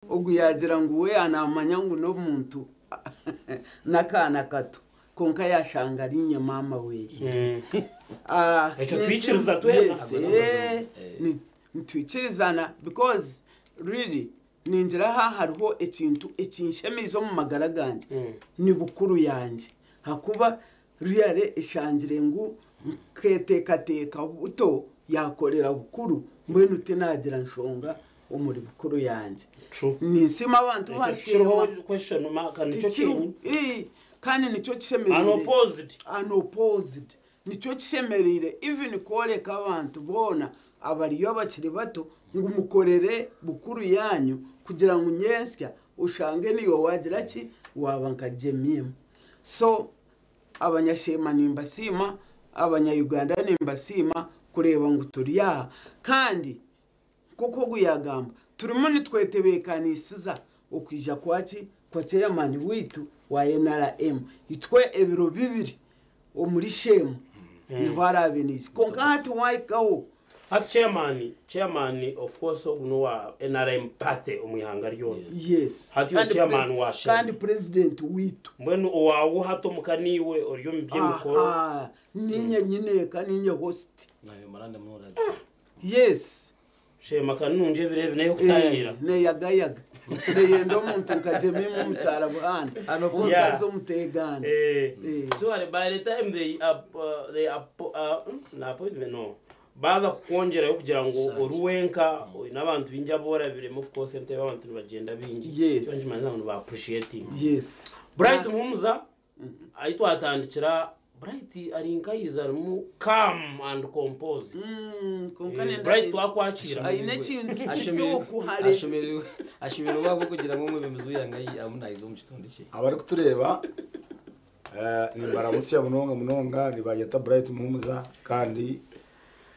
Ogu yaagira ngu we naamanya ngu n'omuntu n'akaana kato kwonka yaashanga ari inye maama weye. Ekyo twikiriza twena. Yes, eh, nitwikirizana because really ningira aha hariho ekintu ekinshemeize omu magara gangye ni bukuru yangye ahakuba really eshangire ngu nketeekateeka buto yaakorera bukuru mbwenu tinaagira nshonga omuri bukuru yangye. True. Ninsiima abantu Ekyo tikiriho basheema. question mark nikyo Tikiriho. kyenyini. Ii, kandi nikyo kishemereire. Unopposed. Unopposed. Nikyo kishemereire even kworeka abantu boona abariyo abakiri bato ngu mukorere bukuru yaanyu kugira ngu nyentsya oshange naiwe waagira ki? Waaba nka Jemima. So Abanyasheema nimbasiima, abanya Uganda nimbasiima kureeba ngu turi aha kandi nk'oku ogu yaagamba turimu nitwetebeekanisiza okwija kwa ki? Kwa chairman waitu wa NRM. Itwe ebiro bibiri omuri Sheema niho araabe naija kwonka hati waahikaho. Hati chairman, chairman of course ogu n'owa NRM party omu ihanga ryona. Yes. Hati iwe Kandi chairman pres- wa Sheema. kandi president waitu. Mbwenu owaawe hati omuka niiwe ori omu by'emikoro. Aha, niinye nyineeka, niinye host. Nayo marande munonga. Yes. Sheema ka nungi ebiro ebi n'ey'okutaayaayira. Eh, neeyagayaga. Neeyenda omuntu nka Jemima omukyara buhanda, omukazi Yeah. omuteegaana. Eh, Eh. surely by the time they up, they up, na appointment no baaza kukwongyerayo kugira ngu ori wenka oine abantu baingi abu orabiremu of course entebe abantu nibagyenda baingi. Yes. Ekyo nikimanyisa ngu niba appreciating. Yes. Bright Muhumuza ahi twatandikira Bright ari nkayiza arimu calm and composed. Kwonka Eh, nenda Bright twakwakira. aine ekintu kiri oku hare. Ashemereirwe ashemereirwe ahabw'okugira ngu omwebembezi w'eihanga arimu naiza omu kitundu kye. Abarikutureeba nimbaramutsya munonga munonga nibanyeta Bright Muhumuza kandi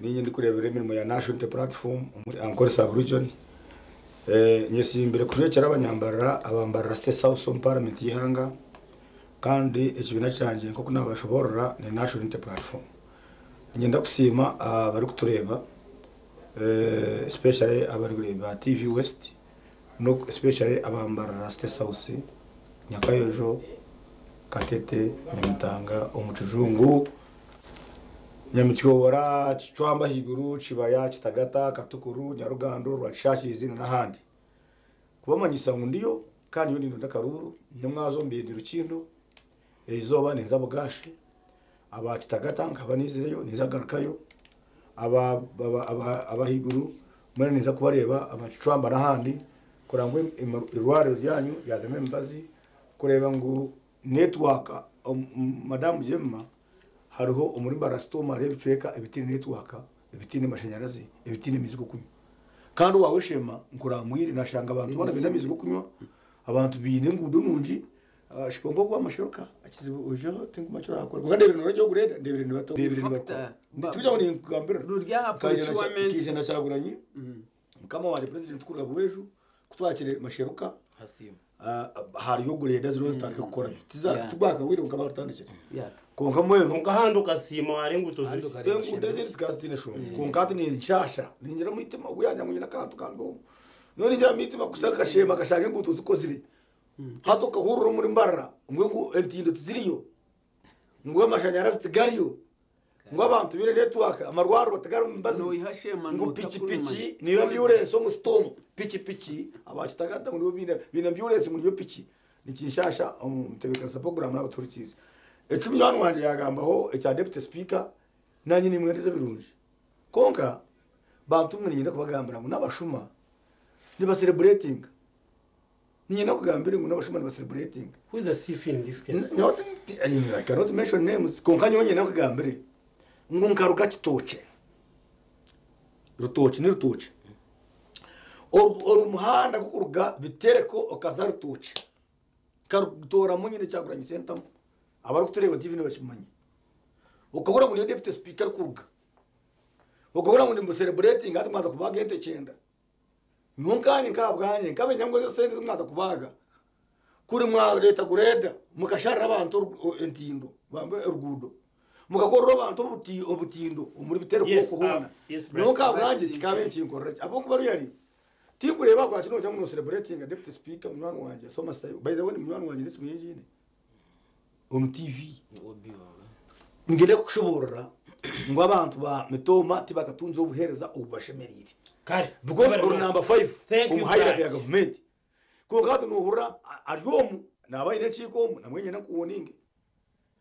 niinye ndikureeberera emirimo ya National Unity Platform omuri Ankole Sub Region. Nyesimbire kujwekyera abanyambarara abambarara State House omu Parliament y'eihanga. Kandi ekibiina kyangye nk'oku naabashoboorora ni National Unity Platform. Niinyenda kusiima abarikutureeba especially abarikureeba TV West especially aba Mbarara City South, Nyakayojo, Katete, Nyamitanga, omu Kijungu, Nyamityobora, Kicwamba ahaiguru, Kibaya, Kitagata, Katukuru, Nyarugando, Rwakishakiizi n'ahandi. Kubamanyisa ngu ndiyo kandi nyowe nindonda akaruuru, nyomwazo mbaire ndi Rukindo, erizooba ninza Bugashi, aba Kitagata nkaba niizireyo ninza kugarukayo, aba abahaiguru mbwenu ninza kubareeba, aba Kicwamba n'ahandi kureba ngu eirwariro ryanyu ryazamu emibazi, kureeba ngu network madamu Jemima hariho omuri Mbarara hariho ebicweka ebitaine network, ebitaine mashanyarazi, ebitaine maizi g'okunywa. Kandi owaawe Sheema nkurambwire naashanga abantu boona baine amaizi g'okunywa, abantu baine enguudo nungi, kwonka ogwa masheruka ekizibu oijeho tinkumanya eki oraakora. Kwonka ndeebire nooregye ogureeda, ndeebire nibata ndeebire In fact, nibakora. Tikugira ngu ninkugambira. Ruri aha Nkaija na Kya- procurement. nkaija na Kyagulanyi, mukama wangye president kuruga Buhweju, ku twakire masheruka, Asiima. Hariyo grade ziriho nizitandika kukorayo. Yeah. Tibwakahwire kwonka barutandikire. Yeah. Kwonka mbwenu Kwonka ahandi okasiima warenga Ahandi otozire. okareeba enguudo oshemeriirwe. ezindi zikaba zitaine shonga. Kwonka hati ninshasha ningira omu itima guyanja ngu nyine akantu kange omu. Nyowe ningira omu itima kusha nkashema nkashanga enguuto zikozire. Hati okahurira omuri Mbarara ngu engu entindo tiziriyo, ngu amashanyarazi tigariyo. Ngu abantu baine network, amarwariro tigarimu mibazi, Noiha Sheema ngu noota piki kurumanya. piki niyo ambyurensi omu storm, piki piki aba Kitagata ngu nibo baine baine ambyurensi ngu niyo piki. Nikinshasha omu ntebeekanisa puroguraamu n'abatuhurikiize. Eki munywani wangye yaagambaho ekya Deputy Speaker, naanye nimwendeza ebirungi. Kwonka bantu mwe niinyenda kubagambira ngu n'abashuma nibaserebureetinga. Niinyenda kugambira ngu n'abashuma nibaserebureetinga. Who is the thief in this case? Not, I cannot mention names, kwonka nyowe nyenda kugambire ngu nkaruga Kitookye. Rutookye ni Rutookye. Oru muhanda gukuruga Bitereko okaza Rutookye. Nkarutoramu nyine Kyagulanyi Sentamu. Abarikutureeba TV nibakimanya. Okahurira ngu niyo Deputy Speaker arikuruga. Okahurira ngu nimusereburetinga hati mwaza kubaaga ente kyenda. Nyowe nkanye nk'ahabwanye nkamenya ngu ezo sente ezi mwaza kubaaga kuri mwareeta gureeda mukasharira abantu entindo bambe oruguudo mukakorera abantu obutindo omuri bitereko Yes, okwo hoona. yes, Nyowe Brad. nk'ahabwangye But kikaba nikinkorera ki ahabw'okuba ruyari. Tikureba kwa kino cyangwa no celebrating deputy speaker munywani wanje Thomas Tayo. By the way, ni munywani wanje ndetse muyinjine. On TV. Obi wawe. Ngende kushoborora ngo abantu ba mitoma tibakatunze obuhereza obubashemerire. Kare. Because uri number 5 Thank you, omuhaira Bright. ya government. Konka tunuhura ari omu nabaine ekiiko omu namwenye nakuwoninge.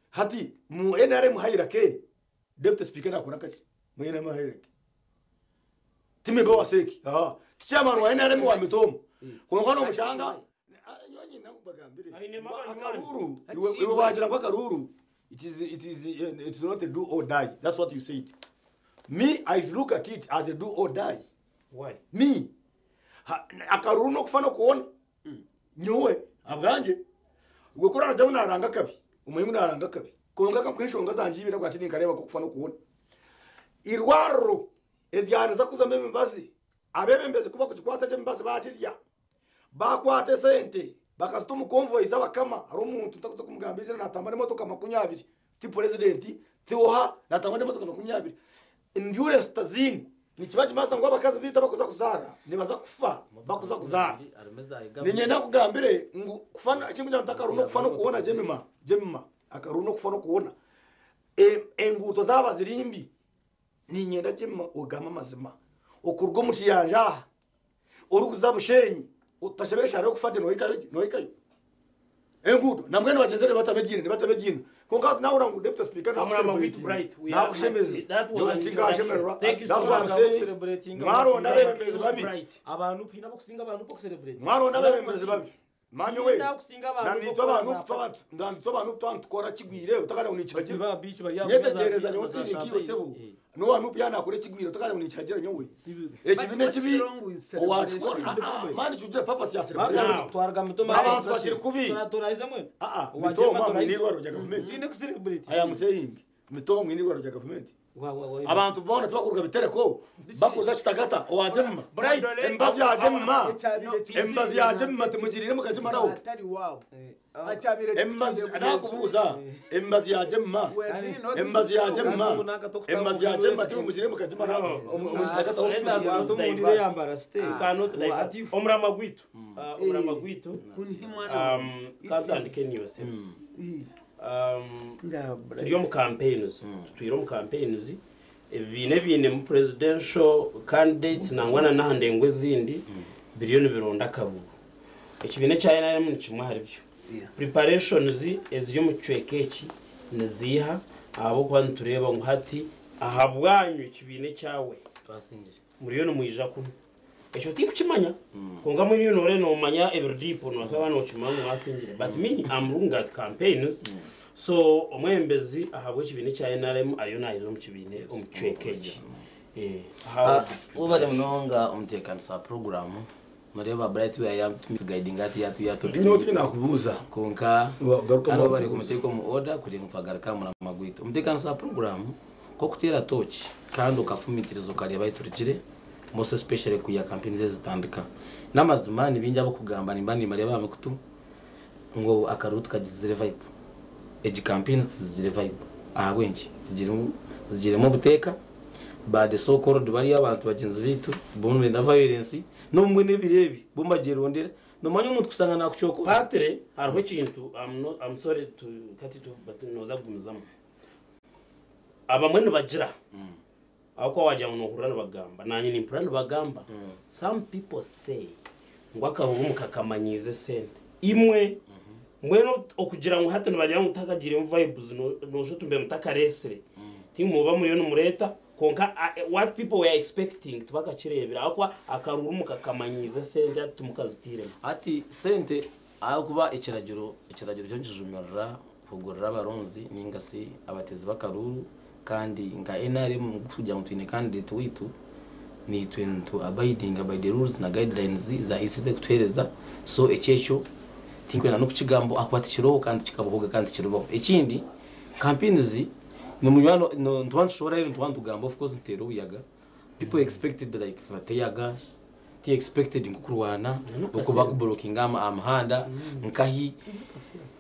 Hati mu NRM haira ke deputy speaker nakora kaki mu NRM haira ke. Timebe waseki. Aha. Chairman wa NRM wa mitomo. Konka no mushanga nyonyi nakubagambire. Aine mabani Akaruru iwe wagira ngo akaruru it is not a do or die. That's what you said. Me, I look at it as a do or die. Why? Me akaruru no kufa no kuona nyowe abwanje ubwo kurara jamu naranga kabi umuhimu naranga kabi konga kakwishonga zanje ibira kwa chini kareba ko kufa no kuona irwaro eryana zakuza membazi abebembezi kuba kukikwata cy'embazi bakirya bakwate sente bakazita omu convoy z'abakama hari omuntu ntakuza kumugamba izina natamba n'emotoka 20 ti president ti oha natamba n'emotoka 20 endurance tutazini nikiba kimasa ngu abakazi bita bakuza kuzaara nibaza kufa bakuza kuzaara ninyenda kugambire ngu kufana kimwe ntakaruru no kufa no kuona jemima jemima akaruru no kufa no kuona enguuto zaba ziri mbi ninyenda jemima ogamba amazima okurwa omu kiyanja aha orikuza bushenyi utashabire shara yokufate nohikayo nohikayo enguuto nambwenu bagyenzere batabegine nibatabegine konka nahura ngu deputy speaker Amurama with Bright. We are- nakushemeza That was an tingashemererwa. introduction. Thank you so That's what I'm much. saying. Mwaronda abebembezi babi. Bright. Abantu pina bakusinga abantu bokucelebrate. Mwaronda abebembezi babi mani we Ndakusinga abantu nanitwa abantu tw'abantu ndanitwa abantu tw'abantu tukora kigwire utakana unikibagira Basiba beach bari nyetegereza nyowe tiniki sebo no wanu pyana akore kigwire utakana unikibagira nyowe ekibi But what's nekibi wrong with celebration? mani chugira purpose ya celebration. Twarga mitoma. Abantu bakiri kubi. Turaize mwe. Ah ah, mitoma mwinirwa rya government. Tine kucelebrate. I am saying mitoma mwinirwa rya government. Wa wa wa. Abantu bona tibakuruga bitereko bakuza kitagata owajemma Bright. embazi yajemma Ekyabire embazi yajemma timugirire mukagimaraho. Atari wawe akyabire. Embazi nakubuuza embazi yajemma embazi yajemma embazi yajemma timugirire mukagimaraho omukitagata hospital. Abantu mundire yambara stay. You cannot divert. Omurama gwitu. Omurama gwitu. Kantandike niyose. Turi omu campaigns. Tutwire omu campaigns. Ebibiina ebiine mu presidential candidates nangwa na n'aha ndengo ezindi biriyo nibironda akaruru. Ekibiina ekya NRM ni kimwe ahari byo. Preparations eziri omu kicweka eki niziiha ahabw'okuba nitureeba ngu hati aha bwanyu ekibiina ekyawe Twasingire. Muriyo nimwija kuno ekyo tinkukimanya konka mwiniyo nore nomanya ebiri deep nosaba nokimanya ngu mwasingire, but me, I'm looking at campaigns. So omwembezi ahabw'ekibiina ekya NRM ariyo nayiza omu kibiina omu kicweka eki. Ubale munonga omuteekanisa wa programu mureba Bright we yatuguiding ati yatu yatu. Nyowe tinakubuuza. Konka Garuka hano bari mwakubuuza. kumuteeka omu order kugira ngu twagaruka murama gwaitu omuteekanisa wa programu kokutera toki kandi okafumitiriza okareba ahi turugire, most especially kuya campaign ze zitandika n'amazima ni bingi abokugamba nimba nimareba aha mikutu ngo akaruru tukagizire vibe egi campaign tuzigire vibe ahabw'enki zigiremu zigiremu obuteeka ba the so called bariyo abantu bagyenzi bitu bomwe na violence n'obumwe n'ebiro ebi bo mbagyerondera nomanya omuntu kusanga nakukyoko. Patire hariho ekintu, I'm not, I'm sorry to cut it off, but noza kugumizamu abamwe nibagira aho kuba wagira ngo nohurira nibagamba nanye nimpurira nibagamba. Some people say ngu akaruru mukakamanyiize sente imwe mbwenu okugira ngu hati nibagira ngu mutakagiremu vibes nosha otumbe mutakaresire timuba muriyo nimureta konka what people were expecting tibakakirebera ahakuba akaruru mukakamanyiize sente hati timukazitiiremu. Ati sente ahakuba ekiragiro kyo nkijumirira kugurira abaronzi ninga se abatezi b'akaruru kandi nka NRM kugira ngu twine candidate witu nitwe nitu abiding by the rules na guidelines za ECZ kutuhereza. So ekyekyo tinkwenda n'okukigambo akuba tikiroho kandi kikabohoga kandi kirubaho. Ekindi campaigns ni munywano no ntuba ntushobora rero ntuba ntugamba of course ntera obuyaga. People expected like tear gas ti expected nkukurwana okuba kublockinga amahanda nkahi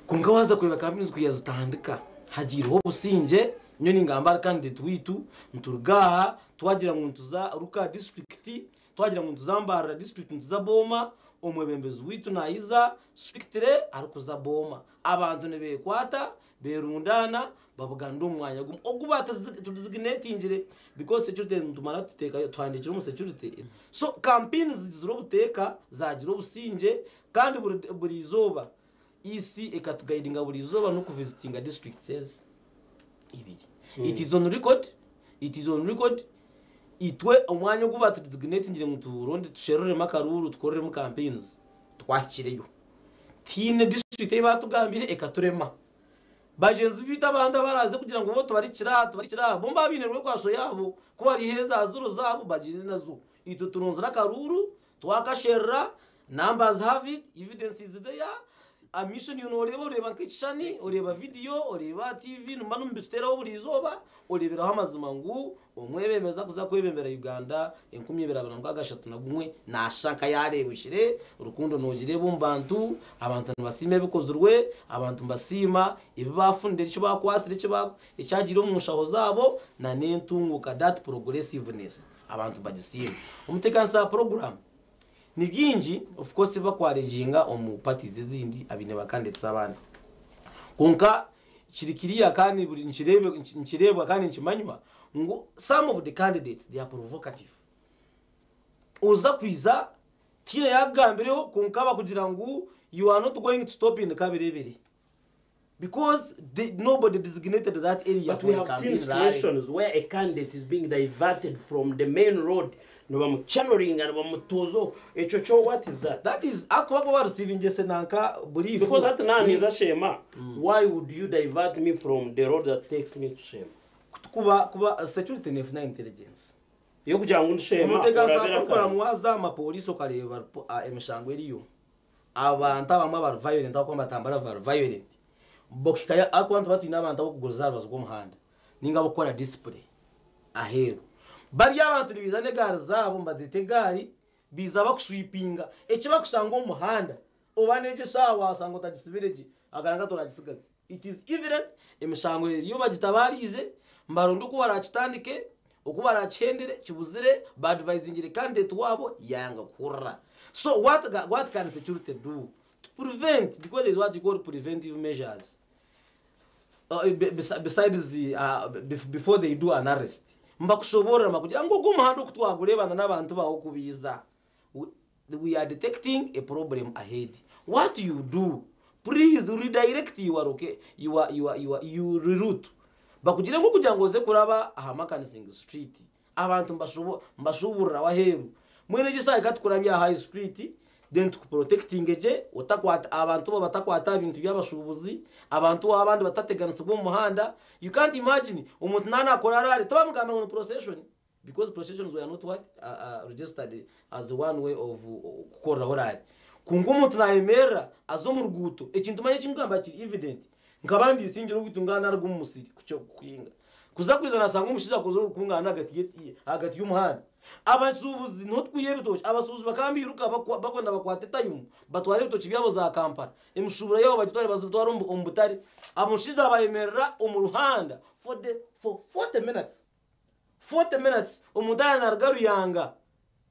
kunga waza kureba campaigns kuyazitandika hagireho obusinge nyo ningamba candidate witu nturugaha twagira ngu ntuza ruka district. Twagira ngu nituza Mbarara district nituza Booma, omwebembezi waitu nayiza strictly arikuza Booma. Abantu nibekwata, berundaana, babuganira omu mwanya gumwe ogu batudesignatingire because security nitumara tuteekayo tuhandiikire omu security. So campaigns zigizire obuteeka, zagira obusingye kandi buri izooba EC ekatuguidinga buri izooba n'okuvisitinga districts ezi ibiri. It is on record, it is on record. Itwe omwanya ogu batudesignatingire ngu turonde tusheruremu akaruuru tukoreremu campaigns twahikireyo. Tihaine district ei batugambire ekaturema. Bagyenzi baitu abandi abaraze kugira ngu bo tubarikire aha tubarikire aha bo mba baine rwekwaso yaabo ku bariha eza zuro zaabo bagyende nazo. Itwe turonzire akaruuru twakasherura, numbers have it, evidence is there, amisho niiwe noreeba oreeba nk'ekishushani, oreeba video, oreeba aha TV nimuba nimubituteeraho buri izooba, oreeberaho amazima ngu omwebembezi arikuza kwebembera Uganda 2031 naashusha nka yaareebukire, rukundo noogireeba omu bantu, abantu nibasiima ebikozirwe, abantu nibasiima ebi baafunire, eki baakwatsire, ekyagiire omu nshaho zaabo n'entunguuka that progressiveness abantu nibagisiima. Omuteekanisa wa puroguraamu ni bingi of course ebi bakwareginga omu parties ezindi abaine ba candidates abandi kwonka kiri clear kandi buri nikireebwa kandi nikimanywa ngu some of the candidates they are provocative. Oza kwiza tihaine yaakugambireho kwonka bakugira ngu you are not going to stop in Kabirebere because they, nobody designated that area But we for a have seen campaign rally. situations where a candidate is being diverted from the main road nibamuchannelinga nibamutuuza ekyo kyo what is that? That is akuba kuba receiving nanka brief. Because that nani is a Shema. Why would you divert me from the road that takes me to Shema? Kuba security nefuna intelligence. Yokugira ngu ndi Shema. Omuteekakanisa orabera orikukora kare. mwaza amapoliisi okareeba emishango eriyo. Abantu abamwe abari violent abakuba nibatambura bari violent. Bokikayo ahakuba nituba twine abantu ab'okuguriza aha rubaju rw'omuhanda ninga ab'okukora display aheeru. Bari abantu nibaija n'egaari zaabo nibazeeta egaari biiza bakuswipinga eki bakushanga omu muhanda oba n'egyo eshaaha waashanga otagisibire gye agandi toragitsigaza. It is evident emishango eriyo bagitabariize nibaronda oku barakitandike oku barakihendere kibuzire baadvisingire candidate waabo yayanga kuhurira. So what can security do to prevent because there is what you call preventive measures besides the, before they do an arrest nibakushoboorora nibakugira ngu ogu omuhanda oku twagureebana n'abantu baawe oku baiza we are detecting a problem ahead what you do please redirect your, okay, your, you reroute bakugire ngu kugira ngu oze kuraba aha Makanising Street abantu mbashuburira aheeru mwene egi esaaha reka aha High Street then tukuprotectinge gye otakwata abantu bo batakwata aha bintu by'abashuubuzi abantu abandi batateganisibwa omu muhanda. You can't imagine omuntu naanakora rally tobamugamba ngu ni procession because processions were not what registered as one way of kukoreraho rally. Kwonka omuntu nayemerera aza omu ruguuto ekintu manya ekimugamba kiri evident nkaba ndisingira ogwitu ngana naruga omu musiri kuhinga kuza kwiza nasanga omushaija akozire orukungana ahagati y'omuhanda. Abashuubuzi niho tukwiha ebitookye abashuubuzi bakaba nibairuka bakwenda bakwate tayimu batware ebitookye byabo za Kampala emishuuburo yaabo bagitware bazitware omu butare. Omushaija abayemerera omu ruhanda for 40 minutes 40 minutes omuntu yaaba naruga Ruyanga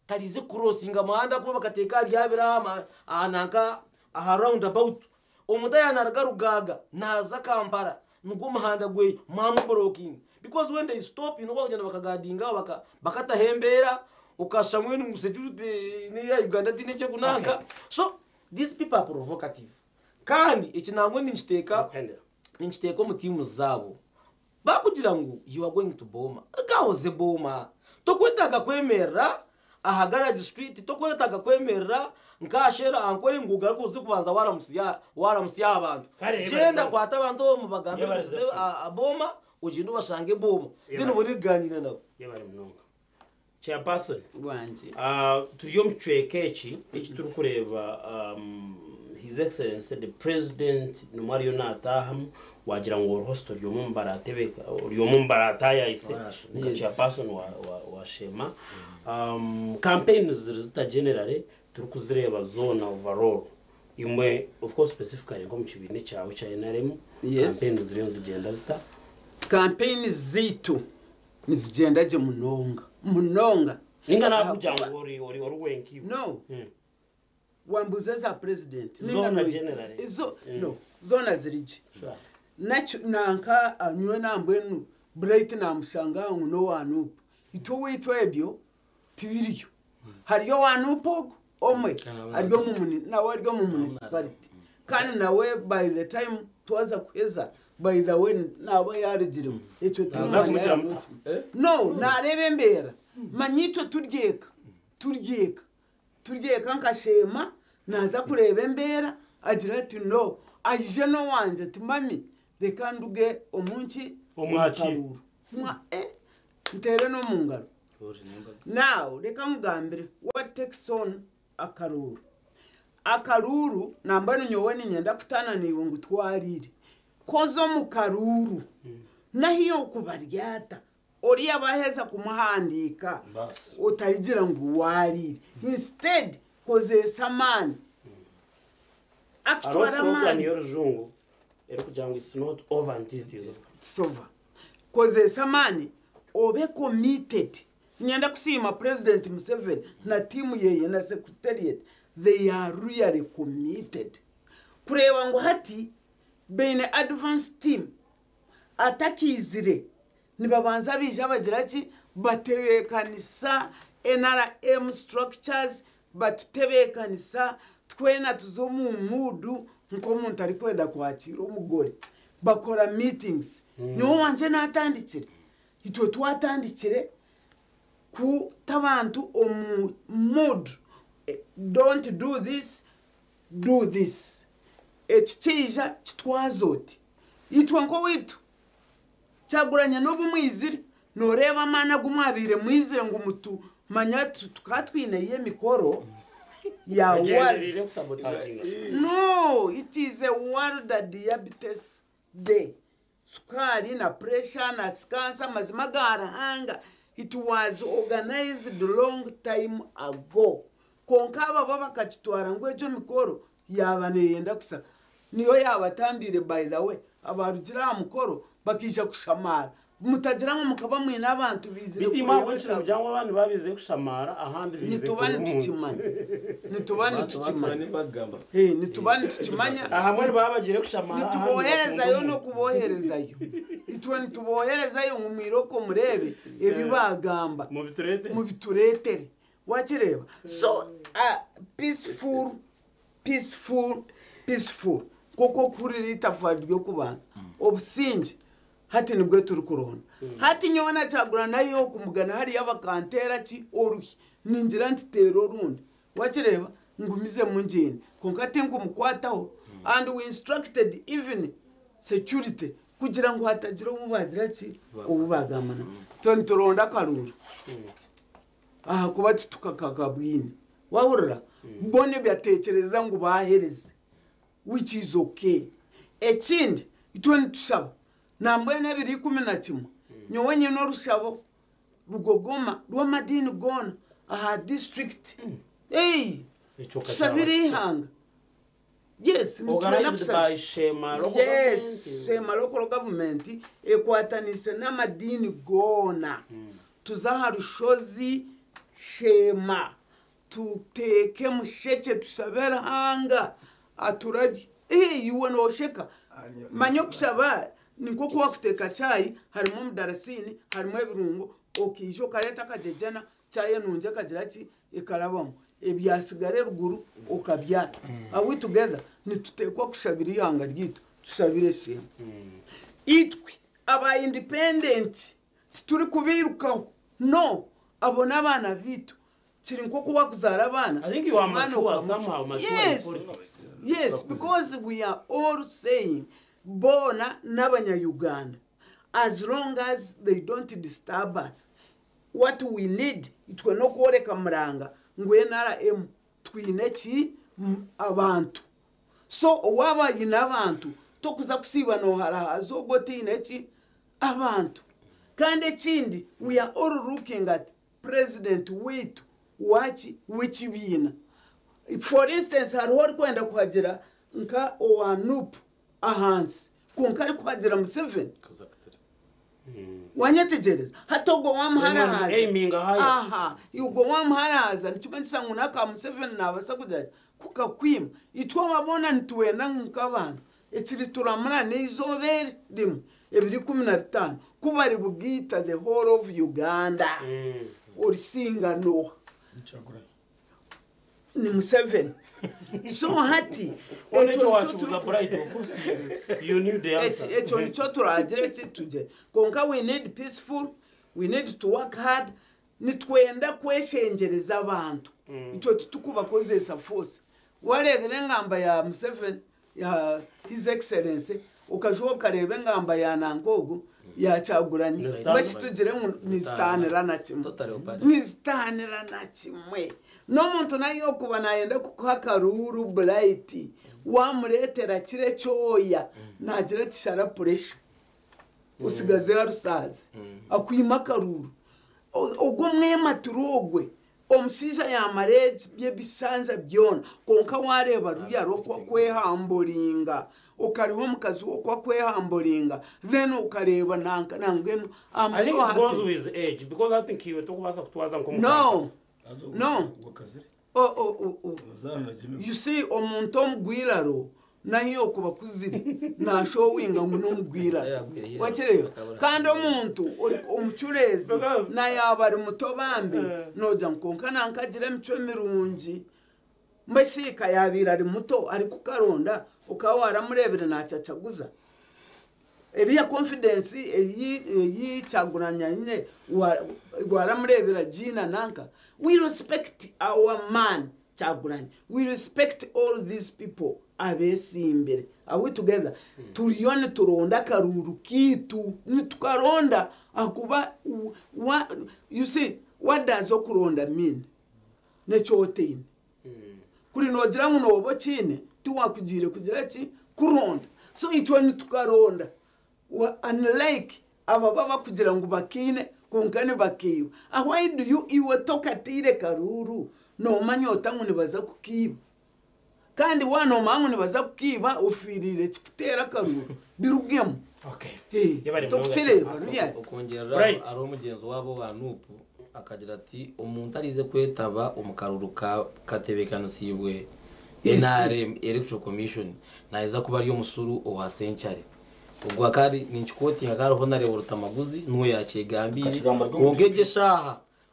tarize kucrossinga muhanda kuba bakateeka ahari abiri aha nanka aha round about. Omuntu yaaba naruga Rugaaga naaza Kampala nigwo muhanda gwe mwamublockinga because when they stop bakugyenda bakaguardinga bakataho embeera okashusha mbwenu ngu security neya Uganda tihaine ekirikunanka. So these people are provocative kandi eki nangwa ninkiteeka omu tiimu zaabo bakugira ngu you are going to Boma ruga oze Boma tokwetaaga kwemerera aha Garage Street tokwetaaga kwemerera nk'ahashera ankore ngu ogaruke oze kubanza waramutsya abantu. Kare, Gyenda yebare. kwata abantu omu bagambire Yebare ngu tuze Zephyr. aha Boma ogyende obashange Boma then Yebare. obone kuganira nabo. Yebare munonga. Chairperson, Bwangi. Turi omu kicweka eki turikureeba His Excellency the President nimwe ariyo naataahamu wagira ngu oriho ori omwe omu baratebeka ori omwe omu baratayayise nka chairperson wa Shema. Campaigns ziri zita generally turikuzireeba zoona overall imwe of course specifically nk'omu kibiina kyawe kya NRM campaigns ziriyo nizigyenda zita? Kampeyini zaitu nizigyenda gye munonga munonga. Ninga nakugira ngu ori ori ori wenkiwe. No. Wambuza eza president. Zoona Ninga no- generally. No, zoona zirigye. Sure. Nakyo nanka anywe nambwenu Bright namushanga ngu n'owa NUP. Itwe owaitu ebyo tibiriyo. Hariyo owa NUP ogwo omwe ari omu muni nawe ari omu municipality. Kandi nawe by the time twaza kuheza by the way naaba yarugiremu. Ekyo Naza timumanya kumugiramu. yaaba No, nareeba embeera. Manya itwe turyeka, turyeka, turyeka nkasheema, naaza kureeba embeera agira ati no, aije n'owangye ati mami reka nduge omunki Omwaki. omu karuuru. Mwa eh, nteere n'omu ngaro. Now, reka nkugambire what takes on akaruuru. Akaruuru nambwenu nyowe niinyenda kutaana naiwe ngu twariire. Koza omu karuuru nahi okubaryata oriya baaheza kumuhandiika otarigira ngu waariire. Instead kozeesa amaani. Hariho Akutwara slogan amaani. y'orujungu erikugira ngu it's not over until it is over. It's over. Kozeesa amaani obe committed. Niinyenda kusiima President Museveni na tiimu yeye na secretariat. They are really committed. Kureeba ngu hati baine advance team atakiizire nibabanza baija bagira ki batebeekanisa NRM structures batutebeekanisa twena tuza omu muudu nk'omuntu arikwenda kwakiira omugore. Bakora meetings. Nyowe wangye naatandikire. Itwe twatandikire kuta abantu omu mood. Don't do this, do this. Eki kyaija kitwaze oti. Itwe nk'owaitu Kyaguranye n'obu mwizire nooreeba amaani agu mwabaire mwizire ngu mutumanya tukaba twineyo emikoro ya world. Egyendereire kusabotaginga. No, it is a world diabetes day. Sukaari na pressure na cancer mazima ga Ruhanga it was organized long time ago. Kwonka aba bo bakakitwara ngu egyo emikoro yaaba neyenda kusa niyo yaabatambiire by the way. Abaarugire aha mukoro bakaija kushamaara. Mutagira ngu mukaba mwine abantu baizire Beitu imwe kureeba ahabw'ekiro ekya. nimugira ngu abandi baaba kushamaara ahandi baizire Nituba kureeba omuntu. nitukimanya. Nituba Abantu batura nitukimanya. nibagamba. Eh, nituba nitukimanya. Ahamwe nibaba bagiire kushamaara ahandi Nituboherezayo nibatunga omuntu. n'okuboherezayo. Itwe nituboherezayo ngu mwiroko mureebe ebi baagamba. Mubitureetere. Mubitureetere. Wakireeba? So, uh, peaceful, peaceful, peaceful. Nk'oku orikuhurira eitafaari ry'okubanza. Obusingye hati nibwo turikuronda. Hati nyowe na Kyagulanyi nayo okumugana hariya bakanteera ki oruhi. Ningira nti teera orundi. Wakireeba? Ngumizemu ngyende. Kwonka tinkumukwataho. And we instructed even security kugira ngu hatagira obu baagira ki? Obu baagamba nawe. Itwe nituronda akaruuru. Ahakuba titukakagabwine. Wahurira? Bo nibatekyereza ngu baaherize which is okay. Ekindi, itwe nitushaba nambwenu ebiro 11, nyowe nyine orushabo rugogoma rw'amadiini goona aha district. Ei! Ekyo Tushabire kakyaba eihanga. Yes, nitwenda Organized kushaba. by Shema Local Yes, Government. Shema Local Government ekwataniise n'amadiini goona. Tuze aha rushozi Sheema tuteeke mushekye tushabe Ruhanga aturabye. Ee iwe noosheka. Manya okushaba ni nk'oku waakuteeka chai harimu omudarasiini harimu ebirungo okaija okareeta akagyegyena chai enungi ekagira ki ekarabamu. Ebyatsigara eruguru okabyata. Are we together? Nituteekwa kushabira eihanga ryaitu tushabire Sheema. Itwe aba independent titurikubiirukaho no abo n'abaana baitu kiri nk'oku wakuzaara abaana I think you are omwana mature okamucwa. somehow, mature in Yes, politics. yes, because we are all saying boona n'abanya-Uganda as long as they don't disturb us what we need itwe n'okworeka muranga ngu NRM twine ki abantu so waaba oine abantu tokuza kusiiba nooharahaza ogwo otaine ki abantu kandi ekindi we are all looking at president waitu waki w'ekibiina for instance hariho orikwenda kuhagira nka owa nup ahansi kwonka arikuhagira Museveni. Wanyetegyereza? Hati ogwo wamuharahaza. Aiminga higher. Aha, ogwo wamuharahaza nikimanyisa ngu n'aka Museveni naabasa kugira ki? Kukakwima. Itwe aba boona nitwenda ngu nk'abantu ekiri turamura n'eizooba eri rimwe ebiri 15 ku bari bugiita the whole of Uganda. Orisinga n'oha? Ni Museveni. So hati Ekyo ekyo nikyo wakibuuza turi Bright, of course you knew the answer. Ekyo nikyo turagira eki tugire, konka we need peaceful, we need to work hard. Nitwenda kweshengyereza abantu. Itwe titukubakozesa force. Wareebera engamba ya Museveni, ya His Excellency, okajuba okareeba engamba ya nanka ogu ya Kyagulanyi. Nizitaanira. Mbeki tugire ngu nizitaanira na kimwe. Totally opposite. Nizitaanira na kimwe. N'omuntu naye okuba nayenda kukuha akaruuru, Bright, wamureetera kire kyoya nagira ati shara pressure osigaze harusaazi akwima akaruuru. Ogwo omwematiro ogwe omushaija yamara ebishanja byona, konka wareeba ruriya rwokwa kwehamburinga okariho omukazi wokwa kwehamburinga, then okareeba nanka nangwenu. I'm I think so it goes happy. with age because I think iwe tokubaasa kutwaza No. nk'omukazi. No. Oh. You see, omuntu omugwiraro nayo okuba kuzire nashowinga ngu n'omugwiraro, wakireeba? Kandi omuntu omucureezi nayaba ari muto bambi nogira ngu konka nankagira emicwe mirungi. Mbashika yabiire ari muto ari kukaronda okaba waramureebire nacacaguza eriya confidence eyi Kyaguranya nyine waramurebera jina nanka. We respect our man Kyaguranya, we respect all these people abesimbire. Are we together? Turiyo nituronda akaruru kitu, nitukaronda akuba you see, what does okuronda mean? Nekyoteine kuri nogira ngu noba okiine tiwakugiire kugira ki kuronda. So itwe nitukaronda. Unlike aba baba kugira ngu bakiine konka nibakiiba. Why do you, iwe tokatiire karuru, nomanya ota ngu nibaza kukiiba? Kandi wanomanya ngu nibaza kukiiba, ofiirire kikuteera akaruru birugemu. Okay. Eh, Yebare munonga. tokukireeba ruriya. Okwongerera hariho omugenzi wabo wa NUP akagira ati omuntu arize kwetaba omu karuru katebeekanisiibwe Isi. NRM Electoral Commission nayeza kuba ari omusuru owa century. Ogwo akari ninkikotinga kariho nareba Rutamaguzi nuwe yakyegambiire. Akakigamba rwo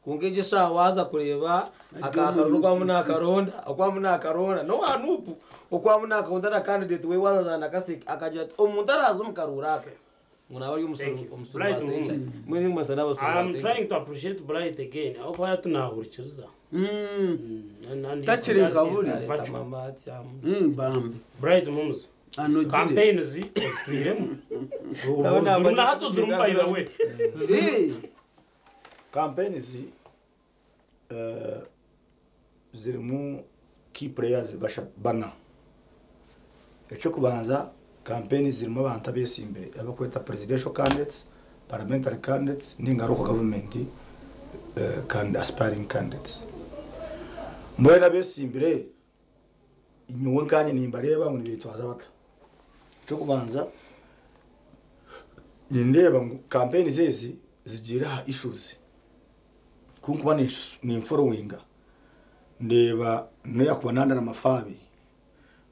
Konka egyo eshaaha waza kureeba akakaruru okwamu UPC. nakaronda, okwamu nakaronda nowa NUP, okwamu nakaronda na candidate we wazaza nakaseke akagira ati omuntu araza omu karuru aka ngu naba ari omusuru Thank you. omusuru Bright wa century. Muhumuza. Mwene mwese n'abasuru ba I'm century. trying to appreciate Bright again. Aho kuba tunahurikiriza. Takiri nka buri. Areta mama ati Bambi. Bright Muhumuza. Anogire. Campaigns otwiremu. Ndabona Zirimu na hato zirimu, by the way. Eh, Campaigns zirimu key players bana. Ekyokubanza, campaign zirimu abantu abesimbire abakweta presidential candidates, parliamentary candidates ninga local government aspiring candidates. Mbwenu abesimbire nyowe nkanye nimbareeba ngu nibetwaza bata. Ekyokubanza, nindeeba ngu campaigns ezi zigira aha issues. Kunkuba ninforowinga ndeeba noyakuba nandara mafabi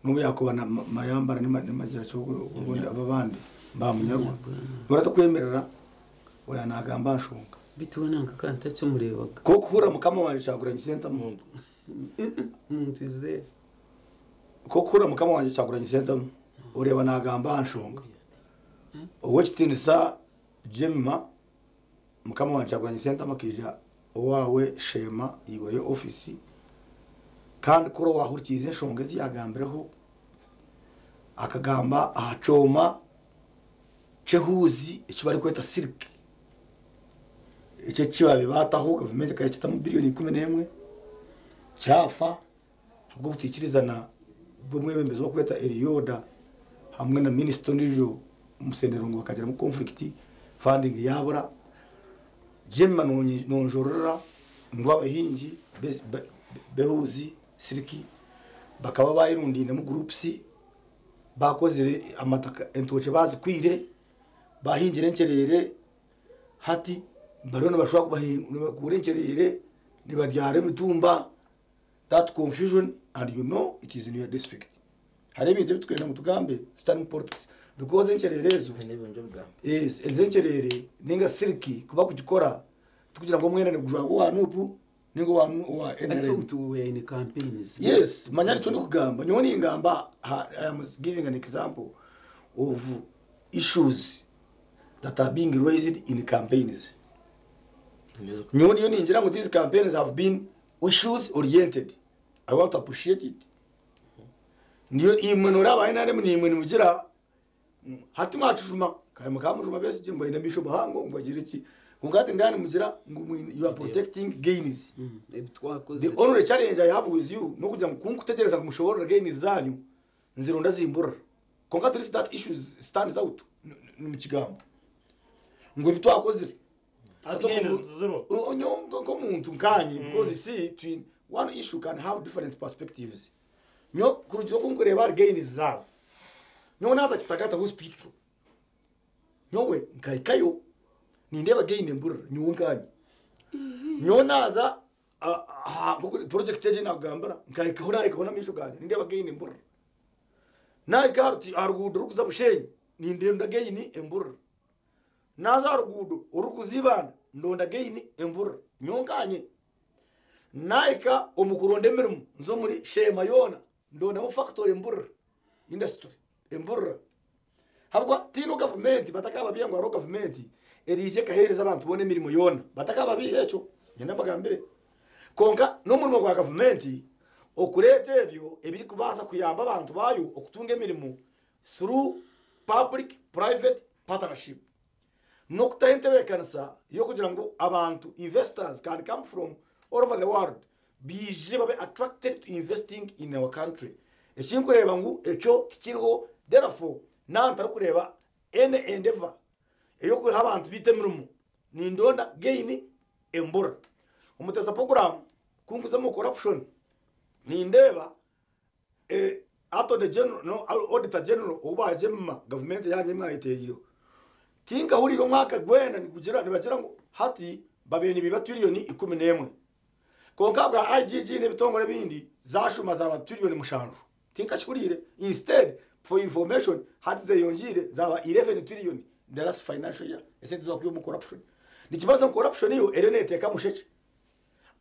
n'obu yakuba na mayambara nimagira ubundi aba bandi bamunyarwa noratakwemerera uriya nagamba nshonga. Bituwe nanka kandi takimurebaga. Ko kuhura mukama wanje Kyagulanyi Ssentamu. Muntu is there. Ko kuhura mukama wanje Kyagulanyi Ssentamu, ureba nagamba nshonga owekitinisa Jemima mukama wanje Kyagulanyi Ssentamu akija owawe Shema yigurayo ofisi, kandi kuri wahurikiza enshonga ezi yagambireho akagamba aha kyoma kyehuzi eki barikweta silk, ekyo kibabe bataho gavumenti ekakitamu biliyoni 11 kyafa ahabw'obutikirizana bw'omwebembezi wokweta Elioda hamwe na minisita ondijo Musenero ngu bakagiramu conflict, funding yabura. Jemma nonjorora ngu abahingi behuzi siliki bakaba bayirundine mu groups, bakozire amataka, entoke bazikwire, bahingire enkerere. Hati bariyo nibashobora kubahi- nibakuura enkyerere nibabyara emitumba. That confusion, and you know it is in your district. Hariho ebintu ebi tukwenda ngu tugambe tutari mu politics because enkyerere ezo Yes, ezo enkyerere ninga siliki kuba kugikora tikugira ngu omwenda nigujwarwa owa NUP ninga owa owa I NRM. thought we were in campaigns. Yes, manya nikyo ndikugamba. Nyowe ningamba ha- I am giving an example of issues that are being raised in campaigns. Nyowe ndiyo ningira ngu these campaigns have been issues oriented. I want to appreciate it. Niyo imwe noraba NRM nimwe nimugira hati mwacujuma kare mukamujuma Besigye ngu aine amaisho mahango ngu agire ki kwonka hati ndani mugira ngu you are protecting gains. Ebi twakozire. The only challenge I have with you nokugira ngu kunkutegereza ngu mushoborore gains zanyu nzironda zimburira. Kwonka at least that issue stands out mukigambo ngu ebi twakozire. Hati gains ziriho. Nk'omuntu nkanye because you see twin one issue can have different perspectives. Nyowe kurugiirira oku nkureeba ahari gains zaabo, nyowe naaba Kitagata hospital, nyowe nkahikayo nindeeba gain emburira nyowe nkanye. Nyowe naaza aha nk'oku project egi ei naakugambira, nkahikaho naahikaho n'amaisho gangye nindeeba gain emburira. Naahika aha ruti aha ruguudo rurikuza Bushenyi, nindenda gain emburira. Naaza aha ruguudo orurikuza Ibanda, ndonda gain emburira nyowe nkanye. Naahika omu kuronda emirimo nza omuri Sheema yoona ndondamu fakitori emburira, indasituri emburira. Ahabw'okuba tihaine gavumenti batakababiiha ngu hariho gavumenti eriija ekaheereza abantu boona emirimo yoona. Batakababiiha ekyo, nyenda mbagambire. Kwonka n'omurimo gwa gavumenti okureeta ebyo ebirikubaasa kuyamba abantu baayo okutunga emirimo through public private partnership. N'okutaho entebeekanisa y'okugira ngu abantu, investors, can come from all over the world baije babe attracted to investing in our country. Eki nkureeba ngu ekyo tikiriho therefore naaba ntarikureeba any endeavour ey'okuha abantu baitu emirimo nindonda gain embura. Omuteza poguramu ku nkuza omu corruption nindeeba Attorney General no Auditor General ou baagyema gavumenti yaanyu ei mwayetereireho, tinkahuriire omwaka gwena nigugira nibagira ngu hati babaire nibaiba tiriyoni 11. Kwonka ahabwa IGG n'ebitongore ebindi zaashuma zaaba tiriyoni 7. Tinkakihuriire. Instead, for information, hati zeyongyeire zaaba 11 trillion the last financial year esente ezi bakwiha omu corruption. Nikibaasa ngu corruption yo eriyo neeteeka mushekye.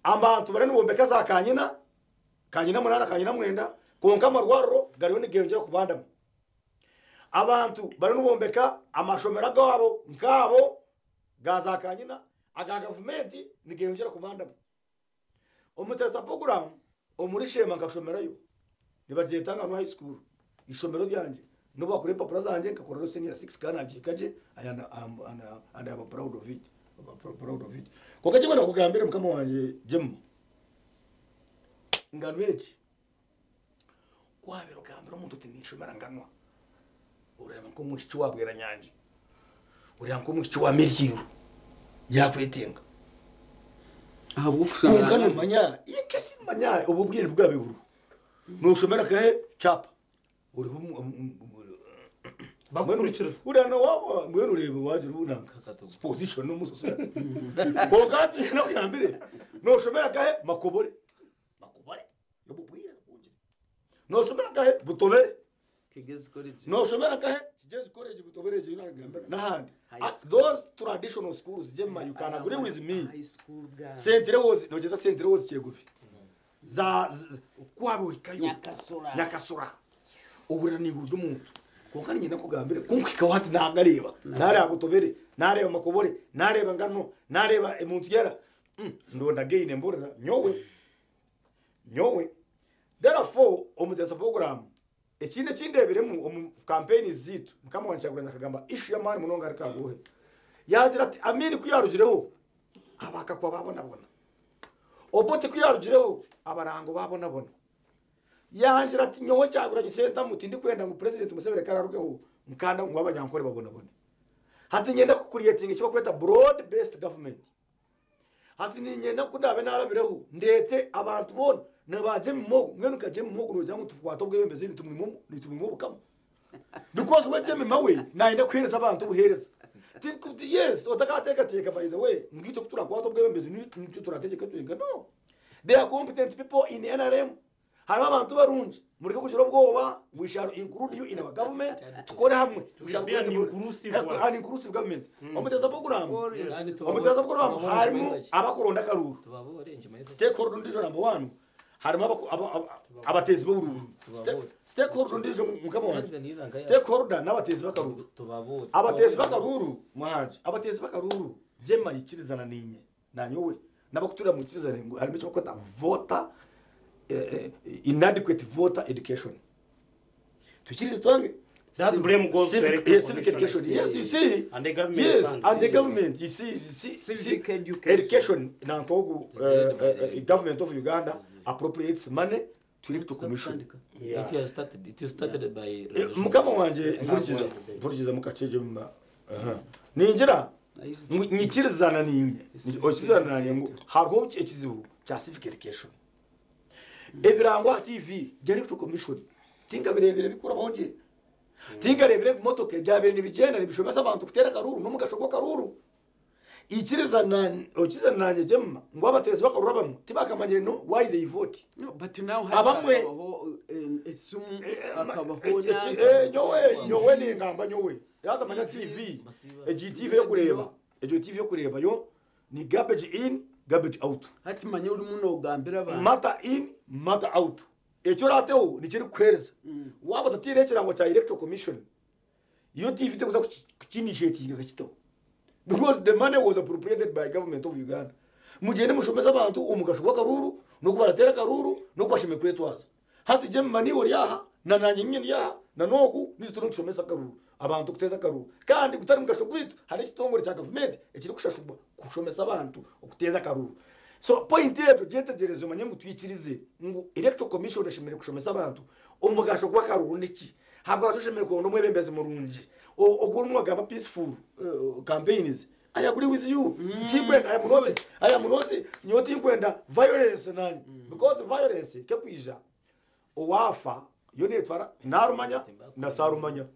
Abantu bariyo nibombeka za kanyina Kanyina munaana, kanyina mwenda, kwonka amarwariro gariyo nigeyongyera kubandamu. Abantu bariyo nibombeka amashomero agaabo nkaabo ga za kanyina, aga gavumenti nigeyongyera kubandamu. Omutesa poguramu omuri Sheema nkashomerayo, nibagyeta Nganwa High School, eishomero ryangye, n'obu bakora empapura zangye nkakorayo senior six kandi nagihika gye and I am proud of it, proud of it. Kwonka ekinkwenda kukugambira mukama wangye Jemma, Ngano egi ku waabaire ogambira omuntu oti ninshomera nganwa, oreeba nk'omwishiki wa Bweranyangi, oreeba nk'omwishiki wa Merihiiru yaakwetenga. Ahabw'okushomera Kwonka nganwa. noomanya, in case manya obwo obwire nibwo bwabaire buriho, nooshomera nkahe kyapa oriho Bakukurikiriza. Uriya na waaba mbwenu oreeba waagira obu nanka position omu society. Kwonka hati nakugambire nooshomera nkahe Makobore. Makobore obwo bwire bwongire. Nooshomera nkahe Butobere. Kigezi College. Nooshomera nkahe Kigezi College Butobere egyo nakugambira n'ahandi. High Ah, school. Those traditional schools Jemma you can agree with me. High school bwa. St. Leo's noogyeta St. Leo's Kyegobe. Za ku waabe ohikayo. Nyakasura. Nyakasura. Ohurira naiwe ori omuntu. Kwonka niinyenda nkugambire ku nkuhikaho hati naagareeba, naareeba Butobere, naareeba Makobore, naareeba Ngano, naareeba Emuntugyera, ndonda gaine mburira nyowe, nyowe. Therefore, omu Tesa Program, ekindi eki ndeebiremu omu campaigns zaitu, Mukama wangye Kyagulanyi akagamba issue y'amaani munonga ahari Kagoohe. Yaagira ati Amin ku yaarugireho, Abakakwa baabonabona. Obote ku yaarugireho, Abarango baabonabona. Yangira ati, Nyowe Kyagulanyi Ssentamu tindikwenda ngu Purezidenti Museveni ku araarugeho nkanda ngu Abanyankore babonabone. Hati niinyenda kucreatinga eki barikweta broad based government. Hati niinyenda ku ndaabe naarabireho ndeete abantu boona na ba Jemima ogu, mbwenu nka Jemima ogu noogira ngu tukwate obwebembezi nitumwima obukama? Because we Jemima we naayenda kuheereza abantu obuheereza. Yes, otakateekateeka, by the way, ngu itwe ku turakwata obwebembezi nitwe turategyeka twenka. No, there are competent people in NRM. Hariho abantu barungi. Mureke kugira obwoba. We shall include you in our government, tukore hamwe. We shall Be an create inclusive one. An inclusive government. Omuteza program, Kandi omuteza program tubabore harimu nkimanyisa ki? abakuronda akaruru. Tubabore nkimanyisa ki? Stakeholder ndijo number one, harimo abatezi b'ubururu. Tubabore. Stakeholder ndijo, mukama wanjye, Kandi niranga ya- stakeholder n'abatezi b'akaruru. Tubabore. Abatezi b'akaruru mwanje, abatezi b'akaruru jema yikirizana ninye nanyowe n'abakuturira mukirizane ngo harimo icyo bakwita voter inadequate voter education. Tukirize twange. That blame goes to Civic, electoral yes, civic commission. education. Yes, you see. And the government Yes, funds. and the government. You see, Civic see, education. Education. Nankogu, government of Uganda appropriates money to electoral commission. Yeah. It has started, it is started by Mukama wanje, nkurikiza, nkurikiza mukaceje muma. Aha. Ninjira nyikirizana ninye. Okirizana nanye ngo hariho ekizibu kya civic education. Ebirangwa TV, electoral commission. Tinga birebire bikurabaho je. Tingarebire ebimotoka ebyabire nibigenda nibishomesa abantu kuteera akaruru n'omugasho gw'akaruru. Ikirizana okirizana nanye jemma ngu abatezi b'akaruru abamwe tibakamanyire no why they vote. No, but now Abamwe- hakabaho esimu, hakabaho Nyowe, nyowe ningamba nyowe yatamanya TV, egi TV yokureba, egyo TV yokureba yo ni garbage in, garbage out. Hati manya urimu nogambira abantu. Matter in, matter out. Ekyo orateho nikiri kukuhereza waba otatiire ekirango kya electoral commission. Iyo TV tekuza kukiinitiatinga kakitaho because the money was appropriated by government of Uganda. Mugende mushomese abantu omugasho gw'akaruru n'oku akaruru n'oku kwetwaza. Hati je mani ori aha na nanye nyine ndi aha na nogu nizo turi tushomesa akaruru abantu kuteza akaruru kandi gutari mugasho gwitu. Hari ekitongore kya gavumenti ekiri kushashurwa kushomesa abantu okuteza akaruru. So point yetu gyetegereze, omanye ngu twikirize ngu electoral commission eshemereire kushomesa abantu omugasho gw'akaruru niki. Habwa tushemereire kuronda omwebembezi murungi ogwo orimwe agamba peaceful campaigns. I agree with you. Tinkwenda, I am not nyowe tinkwenda violence nanye because violence kekwija owafa yo netwara narumanya na sarumanya.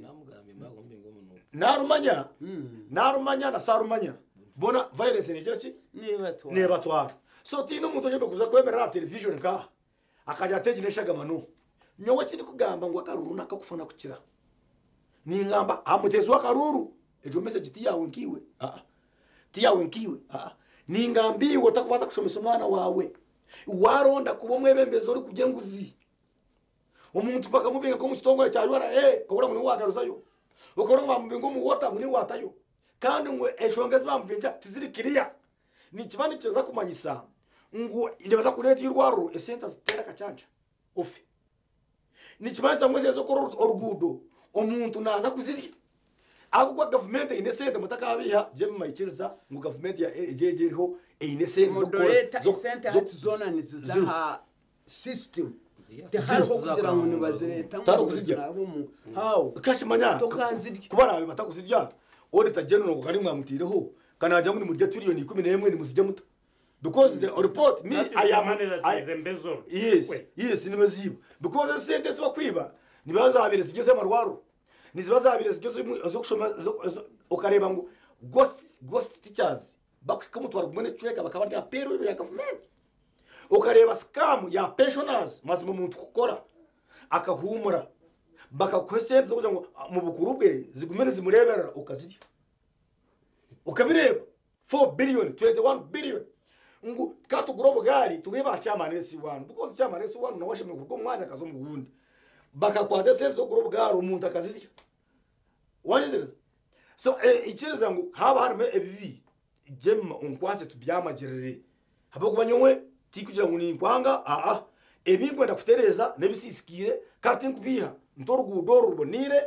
Namugambye mbagombe ngo umuntu Narumanya, narumanya na sarumanya bona violence nekira ki? Niba twara. Nebatwara. So tiine omuntu oshembe kuza kwemerera aha television nkaha akajya ategina eshagamano. Nyowe kindi kugamba ngu akaruru nakakufana kukira ningamba amutezi w'akaruru egyo message tiyawe nkiwe, aa, tiyawe nkiwe, aa. Ningambiwe otakubata kushomesa omwana wawe waronda kuba omwebembezi ori kurya enguzi, omuntu bakamubinga ko mukitongore kya URA, okabura ngu niwe wagaruzayo, okabura ngu bamubinga omu water ngu niwe watayo, kandi ngu enshonga ezi bamubinga tiziri clear. Nikiba nikiza kumanyisa ngu nibaza kureeta irwariro esente ziteera akacanja ofe. Nikimanyisa ngu esente z'okukora oruguudo omuntu naza kuzirya ahabwokuba gavumenti eine esente. Mutakabiha je mumayikiriza ngu gavumenti egyo eriho eine esente z'okukora Moderator, esente hati zona niziza ha system. Tihariho kugira ngu nibazireta Tari ngo kuzirya. ziraba omu how Kashimanya Tokazirya. kuba nabe batakuzirya. Auditor general kari mwamutireho kanagira ngo nimurya trillion 11 nimuzijya muta because the report me That is I the am money that is embezzled. Yes. Wait. Yes, nibaziba because esente zibakwiba nibazabire zigeze amarwaro, niziba zabire zigeze zo kushoma okareba ngu ghost teachers bakwika umutwaro gumwe n'ecweka bakaba rya payroll ya government. Ukareba scam ya pensioners. Mazima umuntu kukora akahumura bakakuha esente zo kugira ngo mu bukuru bwe zigume nizimureberera, ukazirya ukabireba. 4 billion, 21 billion ngu katugura obugari tubuhe ba chairman S1 because chairman S1 nawe ashemeye kuruga omwanya akaza omu gundi. Bakakwata esente zokugura obugari omuntu akazirya. Wanyezereza. So ikiriza ngu haba harimu ebibi jema onkwase tubyamagirire habwokuba nyowe tikugira ngu ninkwanga, aa. Ebinkwenda kutereza nebisisikire kandi tinkubiha nti oruguudo oru ruboniire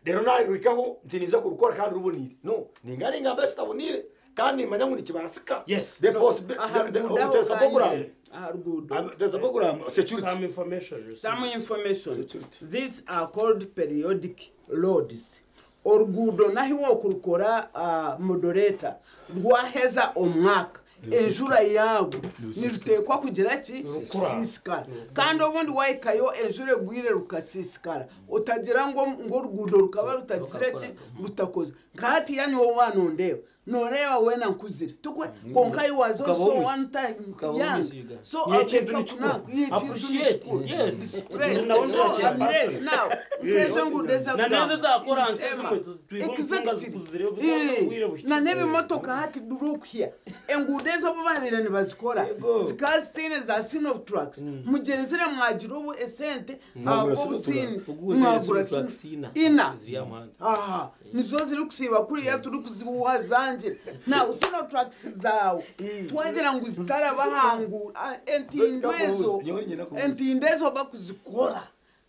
rero narwikaho nti niza kurukora kandi ruboniire. No ningari ngamba ekitaboniire kandi nimanya ngu nikibasika. Yes. The Aha ruguudo aho there's a program. kandi, aha ruguudo. There's a program security. Some information. Some information. Security. These are called periodic loads. Oruguudo nahi wokurukora, moderator, rwaheza omwaka. Enjura yaagwa niruteekwa kugira ki? Kusiisikara. Kandi obundi waahikayo enjura egwire rukasiisikara, otagira ngu ngu oruguudo rukaba rutagizire ki? Rutakozire. Nka hatiiya nyowe waaba nondeeba, nooreeba weena nkuzire, tikwe? Kwonka I was also one time young. So Ekintu ni kikuru. ekintu ni Appreciate, kikuru. yes. Display. Nawe So, nokira unless person. now, nkezo enguudo ezi Na akugamba, n'ezo ezakora nsi nishema. ezimwe twine omusinga Exactly. zikuzire, obwire buhikire. Na n'ebimotoka hati look here, enguudo ezo obu babaire nibazikora zikaba zitaine za Sinotruk. Mugyenzire mwagira obu esente Mwagura ahabw'obusini Uguze mwagura Sinotruk Sino- ina ina ziri aha muhanda. Aha nizo zirikusiiba kuriya turikuziwa zangire. Now Sinotruk zaawe twagira ngu zitarabahangu entindo ezo, Nyowe nyine kubuuza. entindo ezo bakuzikora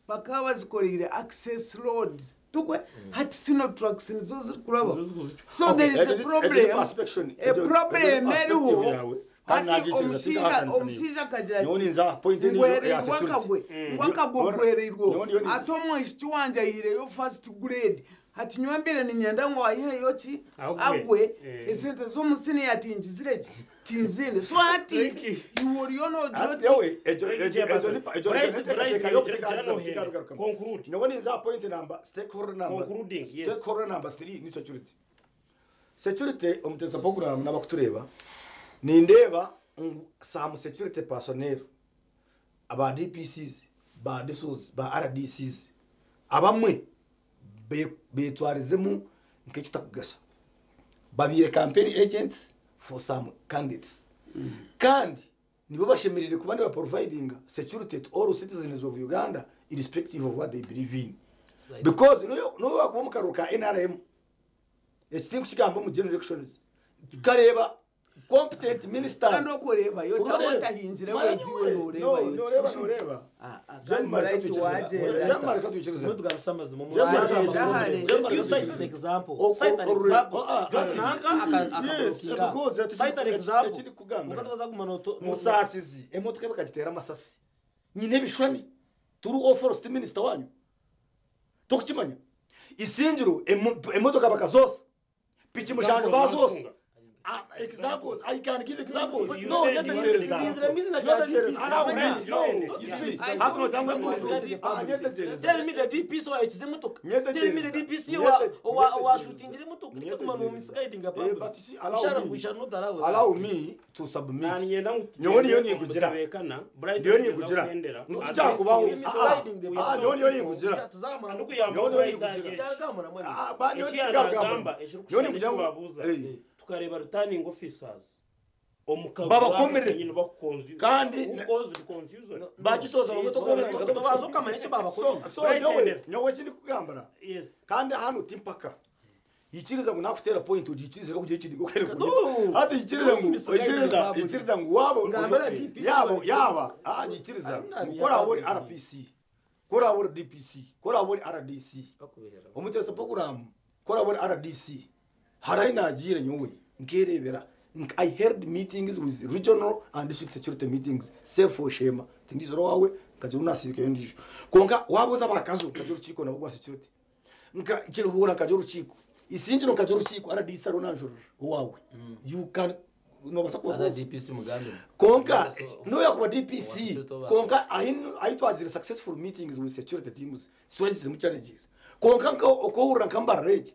bakaba bazikoreire access roads, tukwe? Hati Sinotruk nizo zirikuraba. So there is a problem, a problem eriho hati. Omushaija akagira Nyowe ati ninza point niyo ya ngwereirwe security. akagwe ngo akagwe Nyowe- gwereirwe nyowe ate omwishiki wangye ayihireyo first grade. Hati nyowe mbire ninyenda ngu ayiheyo ki? Agwe. Agwe. Eh. Esente z'omusini yatingizire ki tinzinde. So hati Thank you. iwe oriyo nogira Ati oti nyowe ejo Thank you, ejo ejo Chairperson. ni ejo Bright, ejo Bright, neteekateeka yo Bright, kuteekateeka Bright, kugarukamu. Conclude. Nyowe ninza point number, stakeholder number, Concluding, yes. stakeholder number 3 ni security. Security, omuteza program n'abakutureeba, nindeeba ngu some security personnel aba DPCs, ba DSOs, ba RDCs, abamwe betwarizemu nk'ekitakugasa, babiire campaign agents for some candidates, kandi nibo bashemereire kuba nibaprovidinga security to all citizens of Uganda irrespective of what they believe in, because noyo wakuba omu karuru ka NRM, eki tinkukigamba, omu general elections tukareeba competent ministers. Kandi okureebayo cyangwa otahingire weziwe noreebayo. Noreeba, noreeba. Ah, ah, Jean kandi Marc Bright atwikiriza. wagyenda. Jean Marc atwikiriza. Notugambisa amazima. Jean Marc Wagyenda hare. Jean Marc You cite an atwikiriza. example. Cite an example. Ah, Nanka yes, akablokinga. because Cite an example. ekiri kugambira. Mukazi kuguma Musasizi emotoka bakagitera amasasi, nyine ebishwani turi o forest minister wanyu tokukimanya. Isingiro emotoka bakazosa, piki mushanju bazosa. Ah, examples, I can give examples. You No, said you nyetegereza. wanted Inzira lya Nyetegereza. DPC. Allow me. No, you see, hano tangwe Misguiding the Ah, public. nyetegereza. Tell me the DPC wayokize emotoka. Tell me the DPC Nyetegereza. wa shootingire emotoka. Kuguma no misguiding a Eh, public. but you see, allow me. We shall not allow that. Allow me to submit. Naninyenda ngu Nyowe niyo nikugira. mutebekana, Bright Ndiyo nikugira. kugendera. Ngu kyakubaho. Misguiding the Ah, public. nyowe niyo nikugira. Tuzamura. Andikuyamba Nyowe niyo Bright nikugira. age. Byagambura mwene. Ah, ba niyo Eki ntigabugamba. yanagamba Niyo ekirikushushana nikugira ngo- ekibabuuza, Eh. tukareeba returning officers Babakomere. Kandi- Bagisoza bamwe tokubona. Tubanza ukamanya icyo babakoreye. So Right, nyowe Endera. nyowe kiri kugambara. Yes. Kandi hano timpaka yikiriza ngo nakutera point ugikiriza ko kugira ikindi ukere No. hati yikiriza ngo Misguiding yikiriza public. yikiriza ngo wabo Ngambara DPC yabo wari- yaba ah yikiriza Ari nabi ngo kora ya abo public. RPC, kora abo DPC, kora abo RDC, omutesa program, kora abo RDC harayi nagira nyowe nkerebera. I held meetings with regional and district security meetings, save for shema tindizoro wawe nkagira unasirika yo ndisho konka wabuza bakazo nkagira urukiko nabo rwa security, nka kiruhura nkagira urukiko, isinjiro nkagira urukiko, RDC aronanjurura wawe, you can nobasa kuba Ada DPC mugambi. Konka noya kuba DPC Wa- konka ahi twagire successful meetings with security teams, turagire mu challenges, konka nka okohurira nkambara rege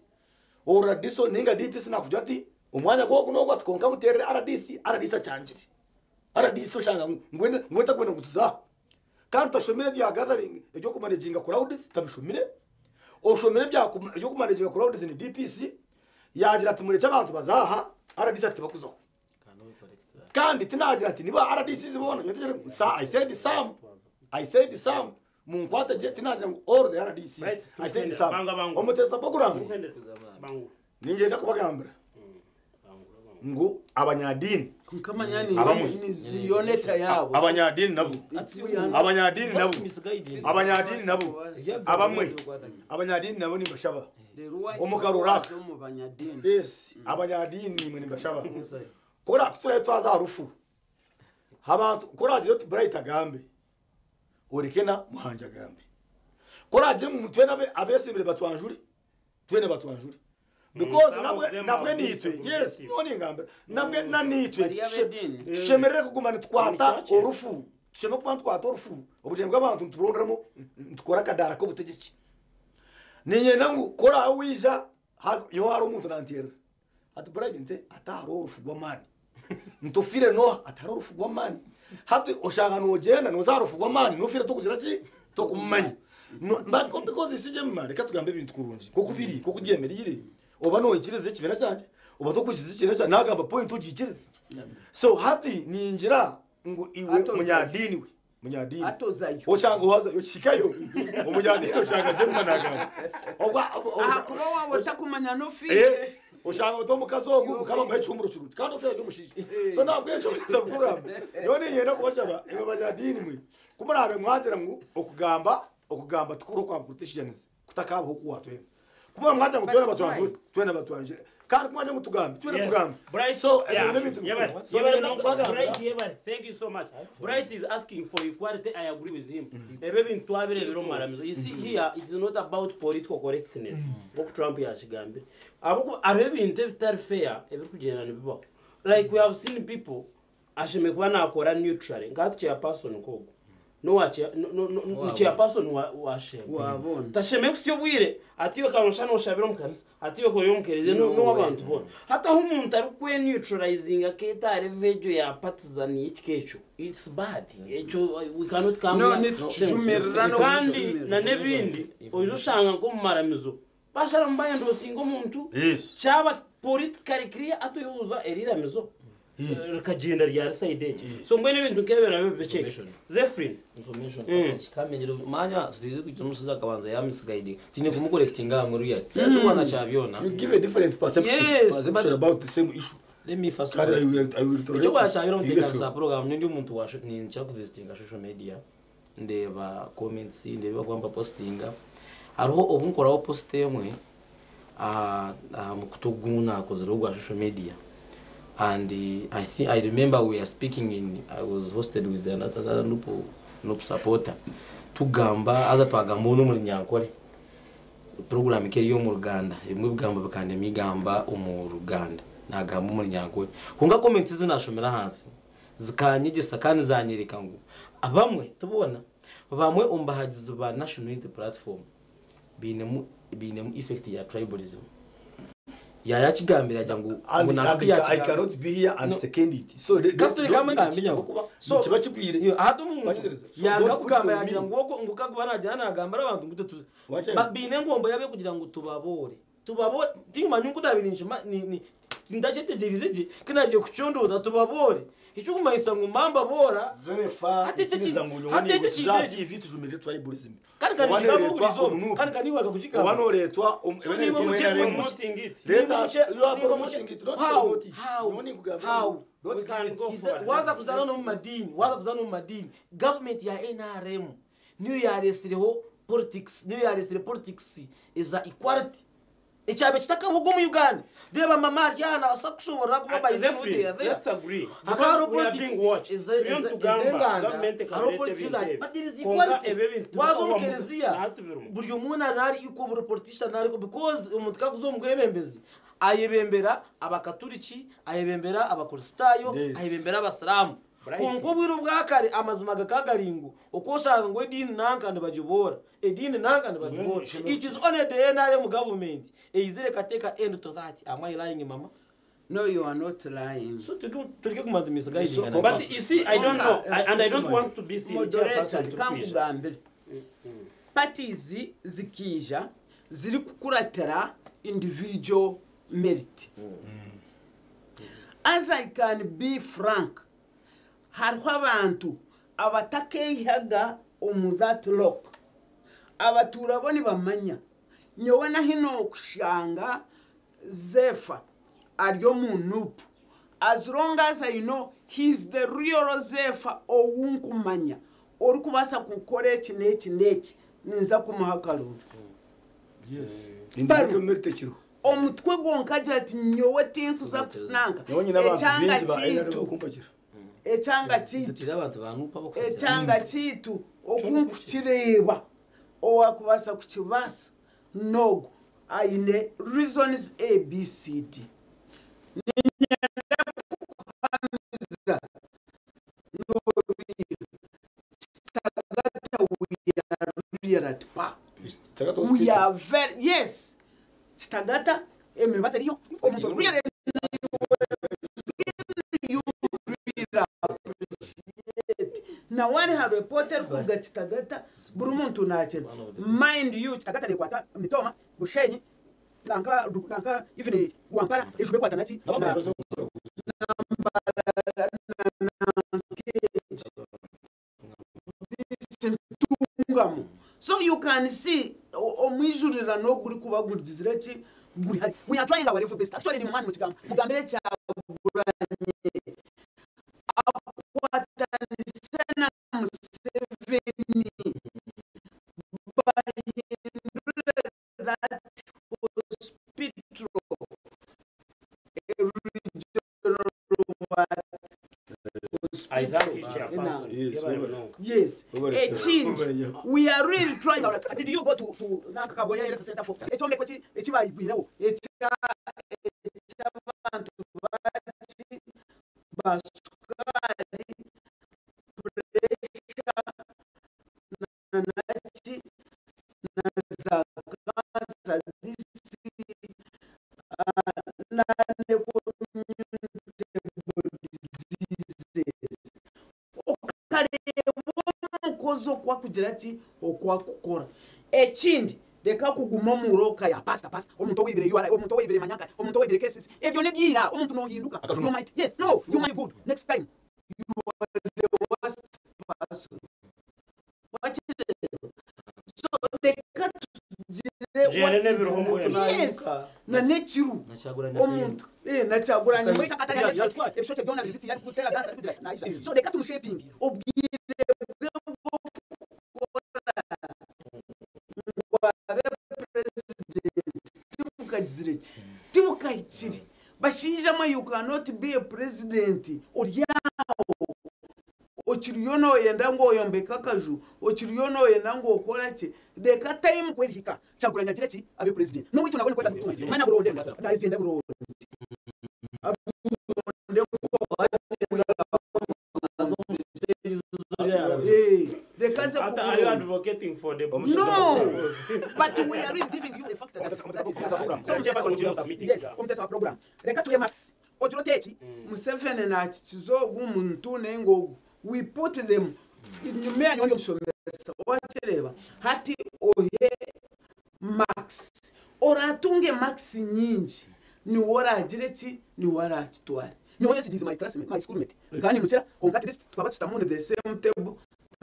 ohurira diso ninga DPC nakugira ati omwanya gwogu nogwo ati konka muterere RDC, RDC akyangire, RDC oshanga ngwende ngwenda kwenda ngutuza kandi utashomire bya gathering ebyo crowds, tabishomire. Oshomire bya ebyo kumanaginga crowds ni DPC. Yagira ati mureke abantu bazaha, RDC ati bakuzaho. Kandi tinagira ati niba RDC zibona nyetegereza sa I said some, I said some munkwata je, tinagira ngo all the RDC. Right, I said tukende. some. Banga, banga. Omutesa program, Bangu. ningenda kubagambira ngo abanyadini nkamanya ni Abamwe. niyo nature yabo. Abanyadini nabo, abanyadini nabo, abanyadini nabo, abamwe abanyadini nabo nimbashaba Rero wahise Omukaruraka. waza mu banyadini. Yes, abanyadini nimwe nimbashaba kora turaye twaza rufu abantu koragira oti Bright agambe, orekena muhanja agambe, koragira mu twena abe abesimbire batwanjuri, twene batwanjuri. Because Some nabwe of them nabwe are being nitwe yes segregated. niho ningambira nabwe nanitwe Bari ab'ediini. tushemerere kuguma nitukwata In churches. orufu tushemere kuba nitukwata orufu obugyenyi bw'abantu nituburonderemu nitukora akadaara k'obutegyeki ninyenda ngu kora wija yo hari omuntu nanterera ati Bright nte ata hariho orufu rw'amaani ntufire noha ati hariho orufu rw'amaani hati oshanga nogyenda noza aha rufu rw'amaani nofire tokugira ki tokumumanya No, because isije mma reka tugambe ebintu kurungi nkoku biri nkoku byemerire oba noikiriza ekibiina kyangye oba tokwikiriza ekibiina kyangye nagamba point ogiikirize so hati ningira ngu iwe Hati ozayo. munyadiini we munyadiini Hati ozayo. oshanga ohaza okihikayo omunyadiini oshanga gye mma nagamba Aha kuba waaba otakumanya n'ofiire. Yes. Oshanga oti omukazi ogu mukama amuha ekihumuro kirungi kandi ofiire ari omushaija so nabwekyo oyinza kugamba nyowe niinyenda kubashaba imwe banyadiini mwe ku muraabe mwagira ngu okugamba okugamba tikuri okwa politicians kutakabaho oku watwena ku muraabe mwagira ngu twena But batwanjure why? twena batwanjure kandi ku mwagira ngu tugambe twena Yes. tugambe Bright, so yeah. ebyo n'ebintu Yebare, bikuru so yebare, niinyenda no, kubagambira Bright, yebare. Thank you so much. Bright is asking for equality. I agree with him. Ebyo bintu twabirebera omu maramizo. You see here, it's not about political correctness. Nk'oku Trump yakigambire. Ahabw'okuba hariho ebintu ebitari fair ebirikugyenda nibibaho. Like we have seen people ashemereire kuba nakora neutrally. Nka hati chairperson nk'ogwo. N'owa chair- no- no- no- ni chairperson wa Shema. Wabona. Tashemeye kusya obwire ati iwe karonsha noshabira omu kanisa ati iwe kori omu kereziya No n'owabantu way. boona hati aho omuntu arikweneutralizinga akeeta ahari vejo ya partisan y'ekika ekyo it's bad ekyo we cannot come No, here. nitukijumirira Kandi n'okukijumirira. na n'ebindi oija oshanga nk'omu maramizo basharamu bayenda osinga omuntu Yes. kyaba politically clear ati oyebuuza eriramizo rikagyenda ryari side egi so mbwenu ebintu nk'ebyo nabyo bibekye Information. Zephyrin Information kamenyero manya sitizi kugira omushaija akabanza yamisguiding tine kumukorectinga hamwe ruya kyomwana kyabyona You give a different perception, Yes, perception but- about the same issue. Let me first Kandi I correct. will tolerate Ekyo bwakyabira it. omuteekanisa program ndi omuntu wa ninkira kuvisitinga social media ndeeba comments ndeeba kwamba postinga hariho obu nkoraho post emwe aha mukutu ogu nakozireho gwa social media and I think I remember we are speaking in I was hosted with another NUP supporter tugamba haza twagamba onu omuri Nyankore program ke eri omu Ruganda ebimwe ebigambo bikandema igamba omu Ruganda nagamba omuri Nyankore kwonka comments ezi nashomera ahansi zikanyegyesa kandi zanyereka ngu abamwe tubona bamwe omu bahagizi ba National Unity Platform biinemu effect ya tribalism yayakigambira agira ngu And ngu nanka I yakigamba. cannot be here and No. second it. So Kasi turi don't kamwe do it. ngambi nyabo. Kuba So kiba kigwire. Iyo, ahati omuntu Bakitegereza. So yanga don't put it kugamba on yagira me. ngu ogwo ngu kakuba nagira nagambira abantu ngu tutuze. Wacha- Biine engombo yabe kugira ngu tubabore. Tubabore timanya ngu ndabire nshima ni ni ndakyetegerize gye kinagiye kucondooza tubabore. Ekyokumanyisa ngu mamba bora. Zefa Hati ekyo ikiriza ngu hati nyonyi ekyo kiza kintu TV tujumirire tribalism. Kandi kandi Oba kigamba neretwa okulizo omunupu. kandi kandi waka kugigamba. Oba noretwa So niba muche- Promoting it. Leta Niba you are muche- promoting it. Don't How? promote it. How? Nyonyi nkugamba. How? Don't We can give it. go Iza- forward. waza kuzana no mu madini waza kuzana no mu madini government ya NRM niyo yaresireho politics niyo yaresire politics eza equality ekyabe kitakabuga omu Uganda reba mama aryana asa kushobora kuba by the food Zephyrin, there let's agree. Hakaba hariho Because we are politics being watched. Turiyo nitugamba, ez'enganda, government hariho ekareeta politics ebintu ebi. but there is Kwonka equality. ebyo ebintu Waza tibikuba omu kereziya, nahati birimu. buri omwe nari equal, buri politician nari equal, because omuntu kakuza omu bwebembezi ayebembera abakaturiki ayebembera abakristaayo Yes. ayebembera abasiraamu Bright. Kwonka obwire obwakare amazima gakagaringu okwosanga ngu ediini nanka nibagibora ediini nanka nibagibora it is only the NRM government eizire ekateeka end to that. Am I lying, mama? No, you are not lying. So tureke kumadumisa guiding So, But you see, I don't know, and I don't want to be seen Moderator, chairperson to preach. kankugambire. Parties zikija ziri kukuratira individual merit. As I can be frank, hariho abantu abatakeihaga omu that lock. Abatuura bo nibamanya. Nyowe na hino kushanga Zefa ari omu NUP. As long as I know he's the real Zefa owunkumanya. Orikubaasa kukora eki n'eki n'eki ninza kumuha akaruru. Yes. Individual merit ekiriho. Omutwe gwonka agira ati nyowe tinkuza kusinanka. Nyonyi n'abantu Ekyanga bingi ba NRM kiitu. bakumpagira. Ekyanga kiitu. Tutire abantu ba NUP abakugira. Ekyanga kiitu okunkukireeba owakubaasa kukibaasa nogo. Aine reasons ABCD. Niinyenda kukuhamiza noobiiha Kitagata we are really at par. Kitagata We hospital. are very, yes, Kitagata emibazi eriyo, omuntu really you really appreciate. Na wari ha report erikuruga Kitagata, buri muntu nakyena. Mind you, Kitagata nekwata Mitooma, Bushenyi, nanka nanka even Rwampara, ejube ekwata naki na Mbarara na Nkeegi. This Ntungamo. So you can see omwijurirano ogurikuba gurigizire ki guri hari. We are trying our level best. Actually ni mumani mukigamba mugambire Kyaguranye akwatanise na Museveni bahindure that hospital a regional I thank you, hospital. Chairperson. Yes, Yebare munonga. Yes. Webale Ekindi, sir. we are really trying our Did you go to nanka Kagoya Health Center for ekyombeko ki ekibayigwireho ekya eky'abantu baki ba sukaari, pressure na naki na za cancer this na ne communicable diseases. Okareeba omukozi oku akugira ki oku akukora. Ekindi reka kuguma omu roka ya pastor pastor omuntu owaibire URA omuntu owaibire manyanka omuntu owaibire KCC ebyo nebyira omuntu nohinduka. Akajuma. You might, yes, no, you might be good next time you are the worst person. Wakireeba? So reka tugire Gyere what is n'ebiriho mbwenu. Yes, na n'ekiru Nakyaguranye omuntu nakyaguranye Yeah, ebishokye byona biri biti yari kutera dance ari kugira naija. So reka tumushaping obwire bwe bw'okukora ngu abe president tibukagizire ki tibukahikire. Bashaija you cannot be a president ori aho okiriyo noyenda ngu oyombeke akaju, okiriyo noyenda ngu okore ki. Reka time kwerihika Kyaguranye agire ki abe president. N'oweitu nawe nikwenda kutunga manya buronde nagyenda buronde reka ze Ata, are you kuburonda. advocating for the No, but we are really giving you a factor that is so Omuteesa yes, omutesa wa program. Reka tuhe max. Ogira oti Museveni nakikiza ogu muntu nenga ogu. We put them enyuma yanyu omushomesa wakireeba. Hati ohe max. Oratunge max nyingi. Niwe oragire ki? Niwe orakitware. Niwe yes, it is my classmate, my schoolmate. Kandi mukira konka at least twaba tusitamu on the same table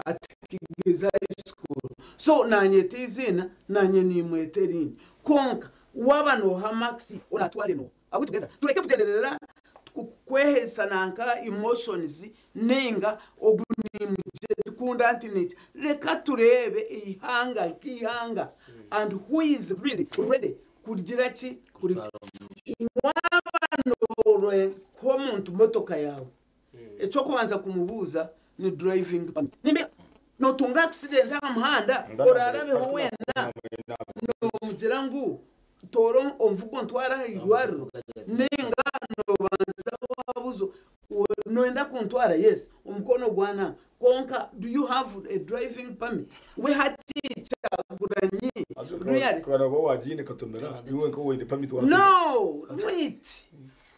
at Kigeza High School. So nanye tiizina nanye nimwete erindi. Konka waba noha max oratware no. Are we together? Tureke kugyenderera kwehesa nanka emotions nenga ogu nimugye nti niki. Reka tureebe eihanga nk'eihanga and who is really ready kugira ki kuri waba norwe nk'omuntu motoka yawe ekyokubanza kumubuuza ni driving permit. Nimbe notunga accident aha muhanda orarabeho wena nomugira ngu toora omuvugo ntwara aha irwariro ninga nobanza wabuzo noyenda kuntwara yes omukono gwana konka do you have a driving permit? We hati Kyagulanyi really Kana bo wagine katomera iwe nko wende permit wa No, wait.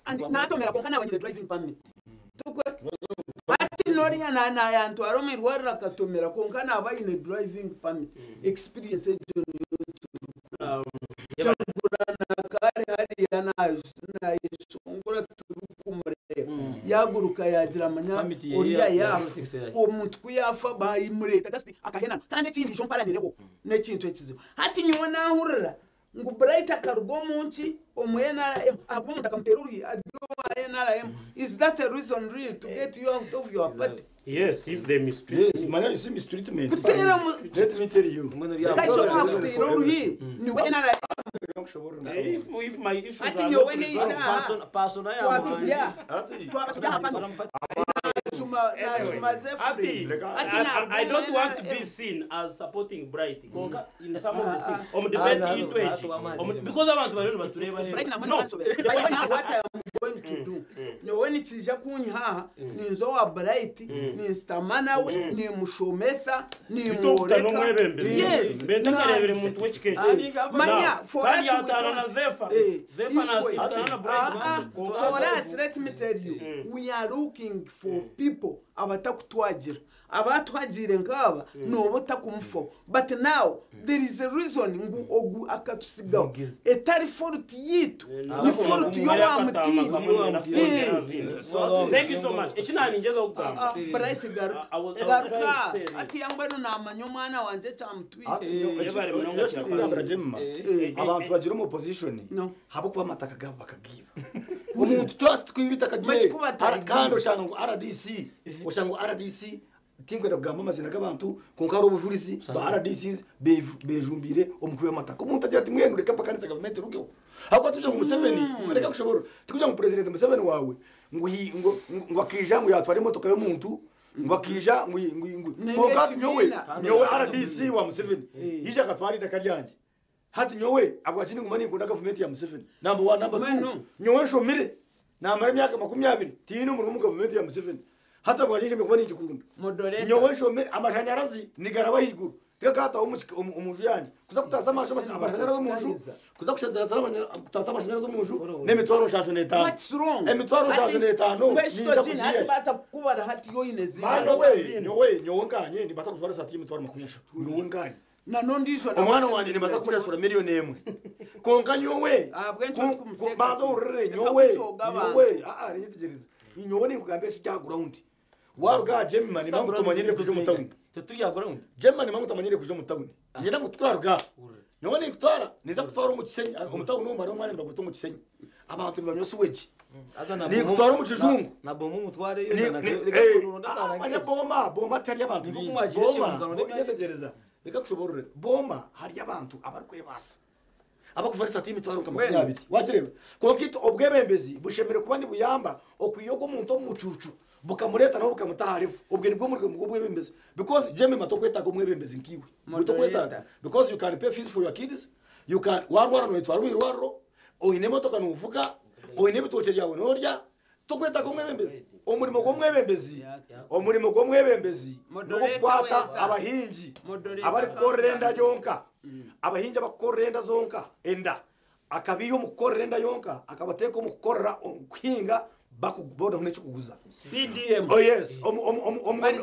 And natomera konka nabanyine driving permit. Tukwe hati noriya na nayantwara omu irwariro akatomera konka naba ayine driving permit. Experience egyo niyo Kyagurana kare hariya nayeshongora turikumureba yaguruka yagira amanya Permit ye oriya ya- yafa ya- omuntu ku yafa bayimureta just akahenana. Kandi ekindi ijo mparanireho n'ekintu ekizibu hati nyowe nahurira ngu Bright akaruga omu nki omu NRM ahakuba omuntu akamutera oruhi ari owa NRM. Is that a reason really to get you out of your party? Yes, if they mistreat Yes, manya you see mistreatment. Kutera mu- Let me tell you. Mbwenu rya- Kaiso wakutera oruhi niwe NRM. If my issues Ati are nyowe not neisha. resolved, Person- person ya Twatubya. Ati Twaba tubya hapano. Naashuma naashuma Ati, Zephyrin. Ati I don't naruga want to be NRM. seen as supporting Bright. Konka in some of the Ah, things, omu debate Ah, yitu egi. ah, Because abantu bariyo nibatureba Bright heno. namwe No. nkansobera. By now what I am going to do. Nyowe nikija kunyihaha ninza owa Bright ninsitama nawe nimushomesa Bitokutana nimworeka. omwebembezi. Yes. Mbe ntakarebere nice. muntu w'ekika eki. Manya, Now, for kandi us we yataana na don't. Zefa. Eh, Zefa itwe. nasitana na Bright. Konka For us, let me tell you, we are looking for people abatakutwagira abatwagiire nk'aba nooba otakumufo but now there is a reason ngu ogu akatusigaho Mugizi. etari fault yitu ni fault y'owamutiire Thank you so much. Eki naninjeza okugamba. Bright garuka I was garuka trying to say this. ati yangwenu namanya omwana wanje kyamutwire Yebare munonga kugambira Jemma abantu bagira omu opposition No. habwokuba amataka gabo bakagiba omuntu trust kwiba itaka rye Mashikuba batari kandi oshanga ngu RDC oshanga ngu RDC tinkwenda kugamba amazina g'abantu konka hari obujurizi ba RDCs bejumbire omu kwiba amataka omuntu agira ati mwenu reka mpakanisa gavumenti erugeho habwokuba tugira ngu Museveni reka kushobora tikugira ngu president Museveni wawe ngu ngu akija ngu yatwara emotoka y'omuntu ngu akija ngu ngu ngu Nenga konka nyowe ekibiina. nyowe RDC wa Museveni yija akatwara itaka ryangye hati nyowe abwaki ninguma ninkunda gavumenti ya Museveni number one number two Mwenu. nyowe nshomire namara emyaka 20 tiine omurimo omu gavumenti ya Museveni hati abwaki nshemire kuba ninkikunda Moderator. nyowe nshomire amashanyarazi nigaraba ahaiguru tigakataho omunju yangye kuza kutaasa amashanyarazi omunju kuza kutaasa amashanyarazi omunju n'emitwaro 75 What's wrong? emitwaro 75 Ati- ninza hati kugiya baza kukubara hati yoine Ma, zina nyowe nyowe nyowe nganye nibata kujwara sati y'emitwaro 30 nyowe nganye nanondijo omwana wanje nibaza kumushashura miliyoni emwe konka nyowe Ah, bwe ncyo kumuteka. banza ururire Reka nyowe kushoga abantu. nyowe aa ninyitegereza inyowe ninkugambira ekya ground waruga Jemma nimba ngutumanyire kuja mu town Tetujya ground. Jemma nimba ngutumanyire kuja mu town nyenda ngutwara ruga nyowe ninkutwara ninza kutwara omu Kisenyi omu town omara omwanya nibaguta omu Kisenyi abantu nibanywa sewage Nikutwara omu kijungu. Na bomu mutware yo Ni- na ni- reka eh, kurunda sana. manya boma boma tari abantu Niko bingi kumwagira boma eshimuzano ne- nyetegereza reka kushoborore boma hari abantu abarikwebasa abakuva sati imitwaro nka 20 wakireba konka ito obwebembezi bushemere kuba nibuyamba okwiyoga omuntu omu mucucu bukamureta nabo bukamutaha refu obwe nibwo murimo gw'obwebembezi because jeme matokwetaga omwebembezi nkiwe Moderator. mutokwetaga because you can pay fees for your kids you can warwara noitwara omwirwariro oine emotoka novuga oine ebitookye byawe norya tokwetaga omwebembezi omurimo gw'omwebembezi omurimo gw'omwebembezi Moderator n'okukwata weza. abahingi Moderator abarikukorera enda kangana. yonka abahingi abakukorera enda zonka enda akabiha omu kukorera enda yonka akabateeka omu kukorera kuhinga bakubonaho n'ekikuguza PDM Oh yes,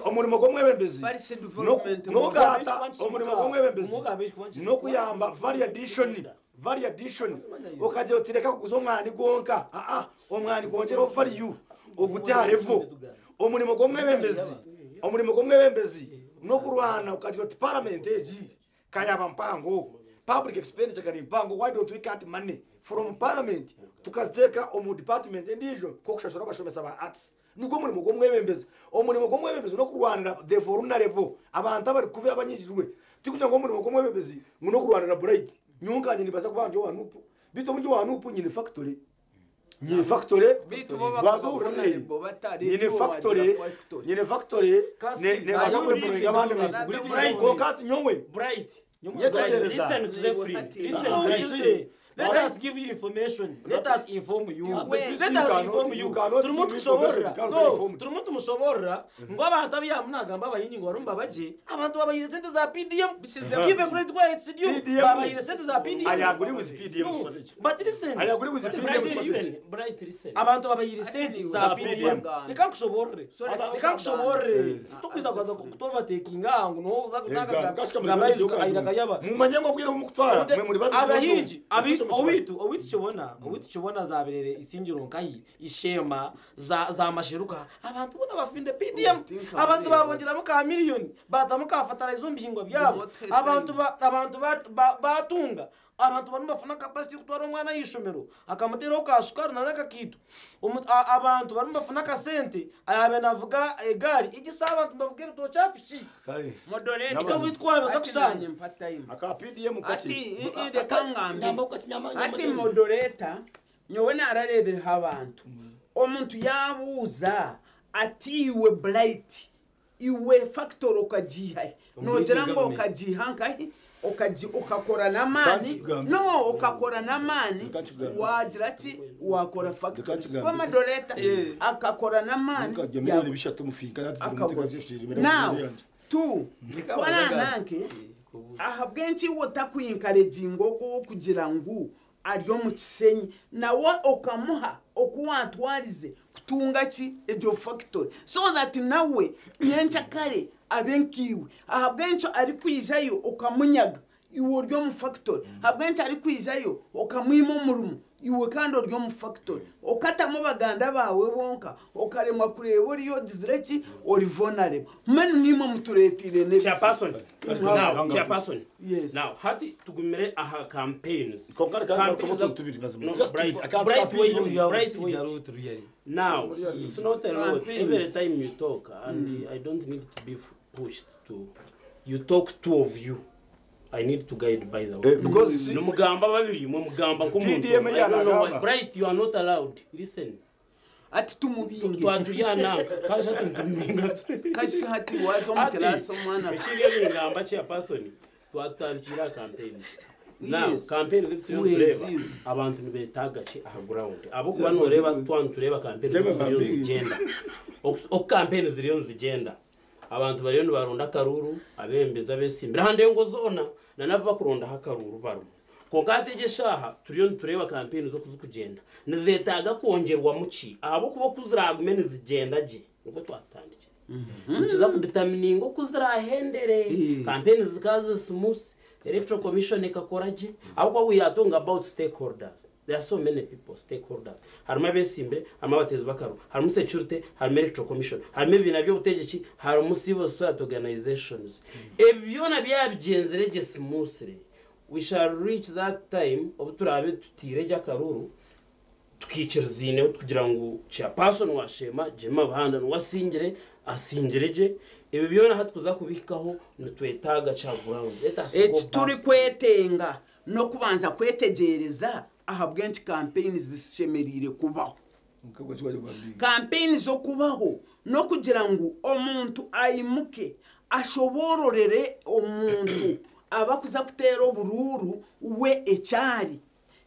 omurimo gw'omwebembezi Parish Development n'okugaata Model. omurimo gw'omwebembezi Mugabe ekikwangi- n'okuyamba value addition value addition okagira oti reka kuguza omwani gwonka aa omwani gwongereho value ogute aha level omurimo gw'omwebembezi omurimo gw'omwebembezi n'okurwana ukagira oti parliament egi kayaba mpango public expenditure kari mpango why don't we cut money from parliament tukaziteeka omu department endiijo nk'okushashura abashomesa ba arts nigwo murimo gw'omwebembezi omurimo gw'omwebembezi n'okurwanira the vulnerable abantu abari kubi abanyijirwe tikugira ngo omurimo gw'omwebembezi ngu n'okurwanira bright nyonkanye nibaza kuba ndi wanupu bitu omundi wanupu nyine factory nyine factory Bitu bo banza bakaba ururire vulnerable batari nyine bo factory wagira factory. nyine factory Kasi, ne baza ayo kweporoyinga abandi bantu Bright. konka ati nyowe Bright. Nyetegereza. Listen to the free. Listen. No, Bright. listen. Let us give you information. Let us inform you. Let Let You us cannot- inform you you. cannot Turimo give tukushoborera. information, you cannot No, inform. turimo tumusoborera ngo abantu abiyamunagamba abahingi ngo barumva baje abantu babayire sente za PDM. Give a great way it's due. PDM. Babayire sente za PDM. I agree with PDM No, strategy. But listen. I agree with What is PDM I tell you? strategy. Listen. Bright, listen. abantu babayire sente za Za PDM. PDM. Reka nkushoborere. Sorry, Reka nkushoborere. Eh. Tukwiza kwaza kutovertakinga ngo noza Kashika kutanga muri ngamba ayira mumanye ngo bwire mukutwara mwe muri babiri abahingi Mucyo mu kibaya. owitu owitu kibona owitu kibona zaberere isingiro nkayi ishema za za masheruka abantu bona bafinde PDM Utinka abantu bareba. babongeramo ka miliyoni batamu ka fertilizer mu bihingwa byabo Motel abantu ba abantu batunga abantu bano bafuna capacity yo kutwara omwana y'ishomero akamuteraho ka sukari na n'akakitu abantu bano bafuna akasente ayabe navuga egari igisa abantu bavuga ebitoki apiki Kare. Moderator. Ikawitwara baza Ati kusanya. nanye mpa time. aka PDM Ati kaki reka ngambe ati moderator nyowe nararebereho abantu omuntu yabuuza Ati iwe Bright, iwe factory okagiiha hi? Noogira ngu okagiiha nkahi? Okagi okakora n'amaani, no okakora n'amaani waagira ki? Waakora factory. Siko moderator? Akakora n'amaani akagura. Now, tu, ku araananke, ahabw'enki iwe otaku-encouraginga ogwo ow'okugira ngu ari omu kishenyi nawe okamuha oku watwarize kutunga ki egyo factory so that nawe nyenkyakare abe nkaiwe. Ahabw'enki arikwijayo okamunyaga iwe ori omu factory? Ahabw'enki arikwijayo okamwima omurimo iwe kandi ori omu factory? Okatamu baganda baawe bonka okaremwa kureeba oriya ogizire ki ori vulnerable. Mbwenu naimwe mutureeteire n'ebizibu. Chairperson, now, chairperson, Yes. now hati tugumire aha campaigns. Konka reka Campaigns ngaruke otuntu tubiri mazima. No, Just Bright, tubiri. Akantu Bright, ka wait, pili. Bright, wait. Now, it's not a lot. Every Campaigns. time you talk, and I don't need to be pushed to. You talk two of you. I need to guide by the way. Eh, because you see- Nimugamba babiri, mwe mugamba nk'omuntu. PDM I don't know why. yanagamba. Bright, you are not allowed. Listen. Ati tumubinge. Twatuyana kasha tumubinga. Kasha hati waza omu Ati, kirasi omwana. ekiri ebingamba chairperson twatandikira campaign. Now, campaign zituriyo Mwezi. nitureeba abantu nibetaaga ki aha ground ahabw'okuba nooreeba twaba nitureeba campaign Jemwe ziriyo bambi. nizigyenda oku campaign ziriyo nizigyenda abantu bariyo nibaronda akaruru abembezi abesimbire aha ndengo zoona na nabo bakurondaho akaruru barimu kwonka hati egi eshaaha turiyo nitureeba campaign z'okuzikugyenda nizetaaga kwongyerwamu ki ahabw'okuba oku ziraagume nizigyenda gye nikwo twatandikire nikiza kudetermininga oku ziraahendere. Campaign zikaba ziri smooth, electoral commission ekakora gye ahabw'okuba we are talking about stakeholders. There are so many people, stakeholders. Harimu abesimbire, harimu abateezi b'akaruru, harimu security, harimu electoral commission, harimu ebibiina by'obutegyeki, harimu civil society organizations. Ebi byona byabigyenzire gye smoothly, we shall reach that time obu turaabe tutiire gye akaruru tukiikiriziineho kugira ngu chairperson wa Sheema Jemima Buhanda niwe asingire, asingire gye. Ebi byona hati kuza kubihikaho nitwetaaga kya ground. Let us go Eki back. turikwetenga n'okubanza kwetegyereza ahabw'enki kampeyini zishemereire kubaho. Kampeyini z'okubaho n'okugira ngu omuntu aimuke ashoboororere omuntu abakuza kuteera oburuuru we eki ari,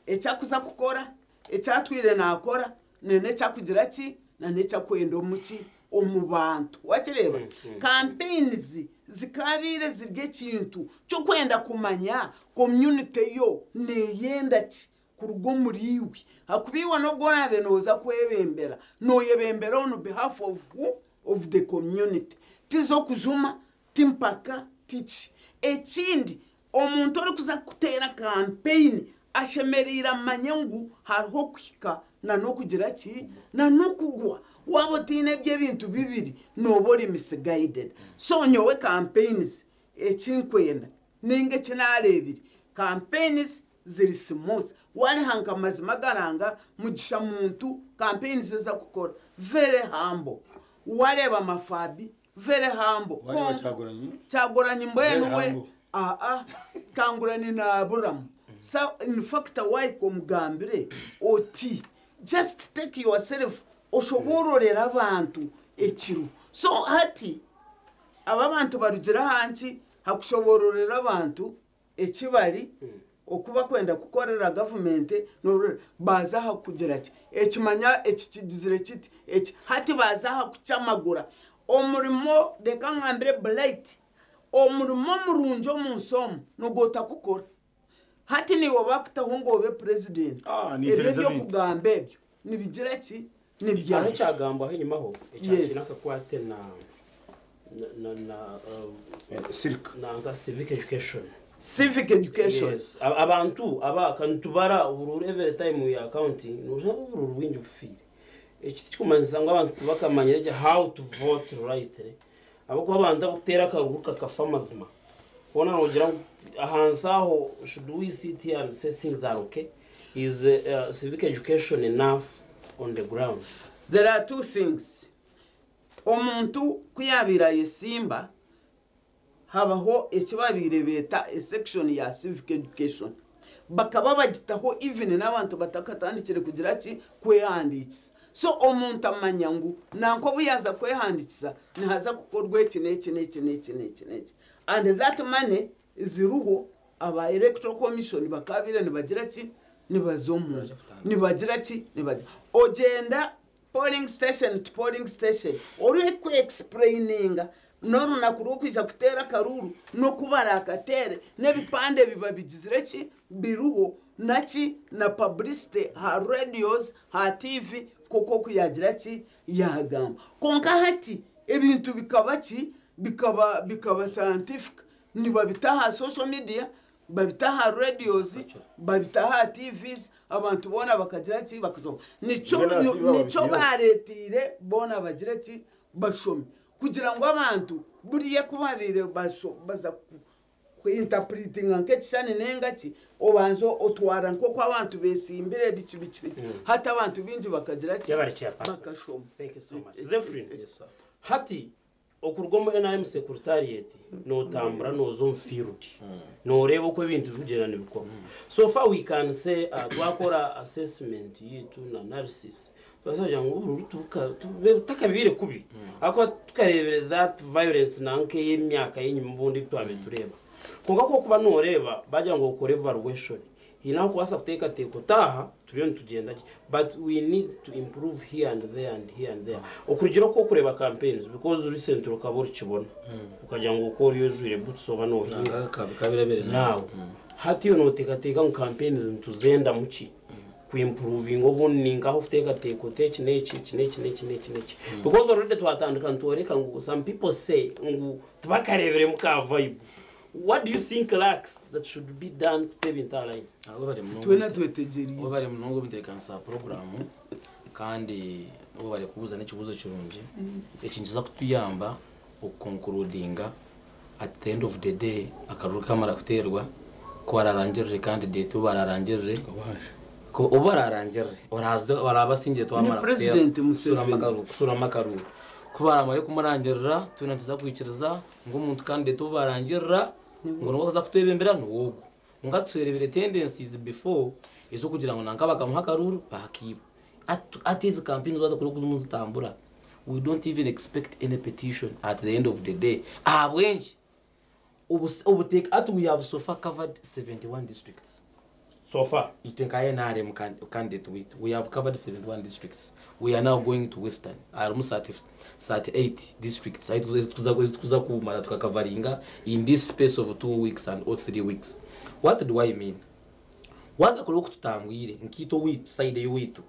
eki akuza kukora, eki atwire naakora n'eki akugira ki n'eki akwenda omu ki omu bantu. Wakireeba? Campaigns zikaabaire ziri ekintu ky'okwenda kumanya community yo neeyenda ki kuruga omuri iwe. Ahakuba iwe n'obu oraabe nooza kwebembera, nooyebembera on behalf of who? Of the community. Tiz'okujuma, ti mpaka, tiki. Ekindi, omuntu orikuza kuteera campaign ashemereire amanye ngu hariho okuhika na n'okugira ki na n'okugwa. Waaba otaine ebyo ebintu bibiri nooba ori misguided. So nyowe campaigns eki nkwenda ninga eki naareebire, campaigns ziri smooth. Wareeba nka mazima agaranga Mugisha Muntu campaigns ezi akukora very humble. Wareeba Mafabi very humble. Wareeba Kwonka Kyagulanyi? Kyagulanyi mbwenu Very we humble. aa Kangurani naburamu. So in fact wahika omugambire oti just take yourself oshoboororere abantu ekiro. So hati aba abantu barugire aha nki ha kushoboororera abantu eki bari oku bakwenda kukorera gavumenti baaza aha kugira ki eki manya eki kigizire kiti eki hati baaza aha kukyamagura omurimo reka ngambire Bright omurimo murungi omu nsi omu n'ogu otakukora. Hati naiwe bakutaho ngu obe purezidenti Ah, ni ebyo interest eby'okugamba ebyo nibigira ki nibya Hariho ekyagambwaho enyimaho ekya Yes. kiine akakwate na na na Silk. na nka civic education. Civic education. Yes. Abantu aba kanitubara obururu every time we are counting noshanga obururu bwingi bufiire. Eki tikikumanyisa ngu abantu tibakamanyire gye how to vote right. Ahabw'okuba abantu abarikuteera akaruru kakafa amazima. Hoona noogira ngu ahansi aho should we sit here and say things are okay? Is civic education enough on the ground? There are two things. Omuntu ku yaabaire ayesimba, habaho eki baabaire beeta esection ya civic education. Bakaba bagitaho even n'abantu batakatandikire kugira ki? Kwehandiikisa. So omuntu amanya ngu nanka obu yaaza kwehandiikisa nihaza kukorwa eki n'eki n'eki n'eki n'eki n'eki. And that money ziriho aba electoral commission bakaabaire nibagira ki? Nibaza omu nibagira ki? Nibagira ogyenda polling station to polling station oriku explaininga n'orunaku rw'okwija kuteera akaruuru n'oku baraakateere n'ebipande biba bigizire ki? Biriho naki na publicity aha radios aha TV nk'oku oku yaagira ki? Yaagamba. Kwonka hati ebintu bikaba ki? Bikaba bikaba scientific nibabita aha social media babita aha radios babita aha TVs abantu boona bakagira ki? Bakashoma. Nikyo Mbwenu aha TV nikyo babitiireho. baareeteire boona bagire ki? Bashome. Kugira ngu abantu buriya ku baabaire baza ku interpretinga nk'ekishushani nenga ki, obanza otwara nk'oku abantu beesimbire biki biki biki. Hati abantu baingi bakagira ki? Yebare Chairperson. Bakashoma. Thank you so much. Zephyrin, Yes, sir. hati okuruga omu NRM Secretariat notambura noza omu field noreeba oku ebintu birikugyenda nibikorwa. So far we can say twakora assessment yitu na analysis tubaasa kugira ngu obururu takabiire kubi ahakuba tukareebire that violence nanka ey'emyaka y'enyima obundi ebi twabaire tureeba. Kwonka ku orikuba noreeba bagira ngu okore evaluation haine ahu orikubaasa kuteekateeka oti aha turiyo nitugyenda gye but we need to improve here and there and here and there. Okurugiirira oku orikureeba campaigns because recently okaba orikibona okagira ngu okaba oriyo ojwaire boots oba nohinga naawe hati iwe noteekateeka ngu campaigns nituzendamu ki ku improvinga obundi ninkaha orikuteekateeka oti eki n'eki eki n'eki n'eki n'eki n'eki because already twatandika nitworeka ngu some people say ngu tibakareebiremu ka vibe. What do you think lacks that should be done kuta ebintu aha line? Webare munonga Twena twetegyereize. Webare munonga omuteekanisa wa puroguraamu kandi webare kubuuza n'ekibuuzo kirungi. Eki nikiza kutuyamba okukonkurudinga at the end of the day akaruru kamara kuteerwa ku bararangirire candidate ou bararangirire ku obu bararangirire oraaze oraaba asingire Ni twamara kuteera President kushurama Museveni. akaruru kushurama akaruru. Ku baramare kumurangirira twena nituza kwikiriza ngu omuntu candidate ou barangirira ngu niwe orikuza kutwebembera niwe ogu. Kwonka tureebire tendencies before ez'okugira ngu nanka bakamuha akaruru baakiiba. Hati ezi campaigns waaza kureeba oku zirimu nizitambura we don't even expect any petition at the end of the day. Ahabw'enki? Obuteeka hati we have so far covered 71 districts. So far. Itwe nka NRM candidate waitu we have covered 71 districts we are now going to western harimu 38 districts ezitukuza kumara tukakavaringa in this space of 2 weeks and or 3 weeks. What do I mean? Waza kureba oku tutambwire nkaitwe owaitu side ey'owaitu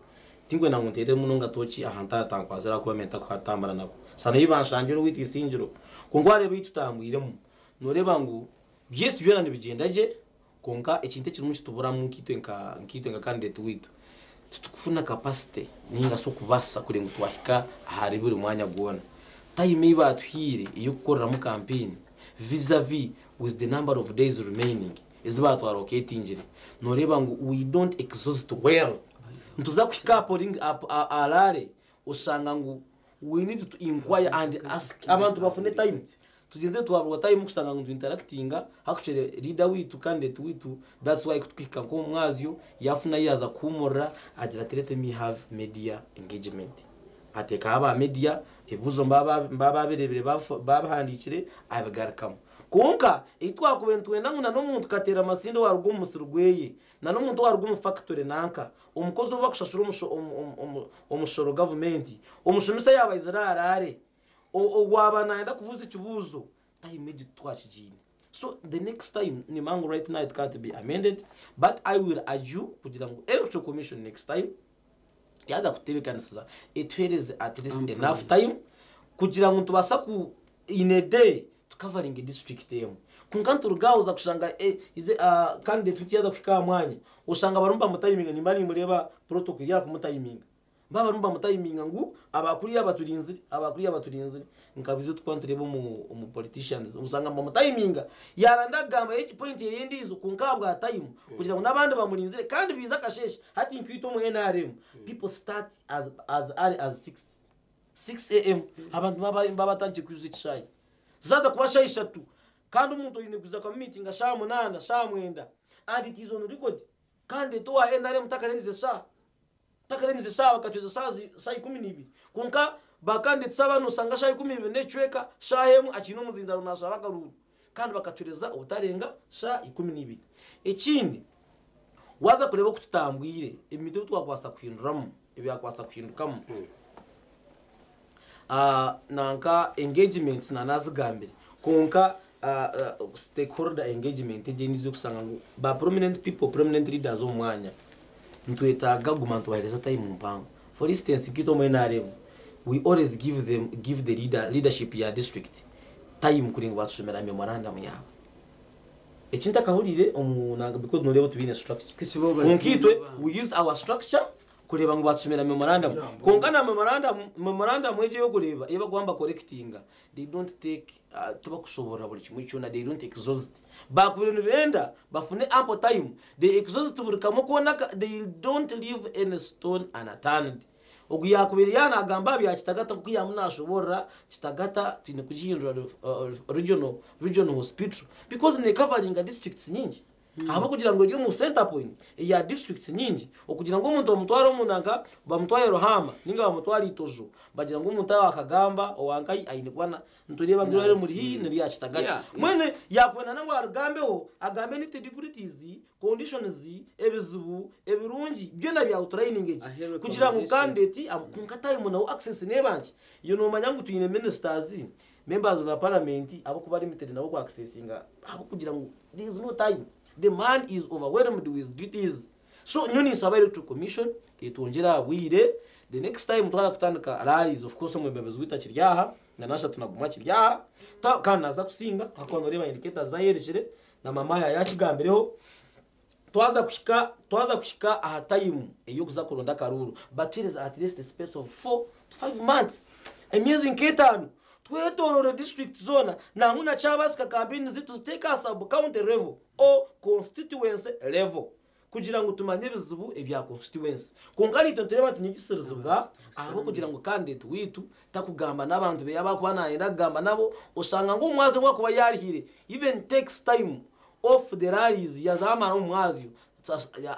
tinkwenda ngu nteere munonga tooki aha ntatankwazire ahakuba mbe ntakuhatambura nabo sana ei banshangire owaitu Isingiro kwonka wareeba ei tutambwiremu noreeba ngu yes byona nibigyenda gye Kwonka ekintu ekirimu nikituburamu nkaitwe nka nkaitwe nka candidate waitu, titukufuna capacity ninga shi okubasa kureba ngu twahika ahari buri mwanya gwona. Time ei baatuhaire ey'okukoreramu campaign vis a vis with the number of days remaining ezi baatwallocatingire, noreeba ngu we don't exhaust well. Nituza kuhika aha polling aha rally oshanga ngu we need to inquire and ask abantu bafune time. Tugyenzire twaburwa time kushanga ngu nitu interactinga actually leader waitu candidate waitu that's why kutukuhika nk'omu mwazyo yafuna ahi yaza kuhumurira agira ati let me have media engagement ateekaho aba media ebibuzo mbaba babirebire babihandikire abigarukamu kwonka ei twakubaire nitwenda ngu nan'omuntu kateera masindi owaruga omu musiri gweye nan'omuntu owaruga omu factory nanka omukozi ou bakushashura omushoro gavumenti omushomesa yaaba aizire araare Owaaba nayenda kubuuza ekibuuzo time egi titwakigiine so the next time nimanya ngu right now it can't be amended but I will argue kugira ngu electoral commission next time yaaza kututebekanisiza etuheereze at least enough time kugira ngu nitubaasa ku in a day tukavaringe district emwe kwonka nituruga aho oza kushanga candidate waitu yaaza kuhika aha mwanya oshanga barimu bamutayiminga nimba nimureeba protocol eri aha kumutayiminga. Baaba barimu bamutayiminga ngu aba kuriya baturinzire, aba kuriya baturinzire. Nka buriijo tukuba nitureeba omu politicians oshanga nibamutayiminga yaaranda kugamba egi point eye endiijo kwonka ahabwa time kugira ngu n'abandi bamurinzire kandi biize akasheeshe. Hati nkaitwe omu nrm people start as as early as 6am abantu baba batandikire kwijuza ekishaayi. Zaaza kuba shaaha ishatu kandi omuntu oine kuza kumiitinga shaaha munaana, shaaha mwenda and it is on record candidate owa nrm takarengize shaaha. Tutakarenize eshaaha bakatweza shaaha 12. Kwonka ba candidates aba nosanga shaaha 12 n'ekicweka, shaaha emwe akiine omuzindaro nashaba akaruuru. Kandi bakatwereza obutarenga shaaha 12. Ekindi, waaza kureeba oku tutambwire, ebintu ebi twakwasa kuhinduramu, ebyakwasa kuhindukamu, nanka engagements nanazigambire, kwonka stakeholder engagement egi ei orikushanga ngu ba prominent people, prominent leaders omu mwanya, nitwetaaga kuguma nitubaheereza time mpango. For instance, nkaitwe omu NRM, we always give them, give the leader, leadership ya district time kuringa ngu batushomera memorandum yaabo. Eki ntakahuriire omu nanga because noreeba tibaine structure. Kuki bo Kwonka itwe baziine ba- we use our structure kureeba ngu batushomera memorandum. Kwonka na memorandum, memorandum egyo ey'okureeba ei barikuba nibakorekitinga, they don't take, tibakushoboorora buri kimwe kyona, they don't exhaust. Baakubaire nibenda bafune ample time, they exhaust buri kamwe koona, they don't leave any stone unturned. Ogu yaakubaire yaaba naagamba aha bya Kitagata nk'oku yaamu naashoboorora, Kitagata twine kugihindura regional, regional hospital because neekavaringa districts nyingi. Ahabw'okugira ngu eri omu center point eya districts nyingi, okugira ngu omuntu bamutware omu nanka, bamutware Ruhama ninga bamutware Itojo, bagira ngu omuntu aho akagamba owa nkahi aine kuba na, nitureeba ngu eirwariro rimuri haihi n'erya Kitagata. Mbwenu yaakwenda nangwa arigambeho, agambe nitty-gritties, conditions, ebizibu, ebirungi, byona bya outlining gye Ahe kugira ngu recommendation. candidate kwonka time nawe access neeba nkye. Iwe noomanya ngu twine ministers, members ba parliament abarikuba limited nabo ku accessinga ahabw'okugira ngu there is no time. The man is overwhelmed with duties. So nyowe ninshaba electoral commission etwongyere aha bwire, the next time twaza kutandika rallies, of course omwebembezi waitu akiri aha, na nashatu naguma akiri aha, kandi naaza kusinga ahakuba nooreeba indicators zayerekire, na mama yakigambireho. Twaza kuhika, twaza kuhika aha time ey'okuza kuronda akaruuru, batuhereze at least a space of 4 to 5 months, emyezi nk'etaano, twetorore district zoona, nangwa na kyabaasika campaign zaitu tuziteeke aha sub county level or constituency level kugira ngu tumanye ebizibu ebya constituency. Kwonka naitwe nitureeba nti nigisirizibwa ahabw'okugira ngu candidate waitu takugamba n'abantu beye abakuba nayenda kugamba nabo, oshanga ngu omumwazyo ogu akuba yarihire even takes time off the rallies, yazaamara omu mwazyo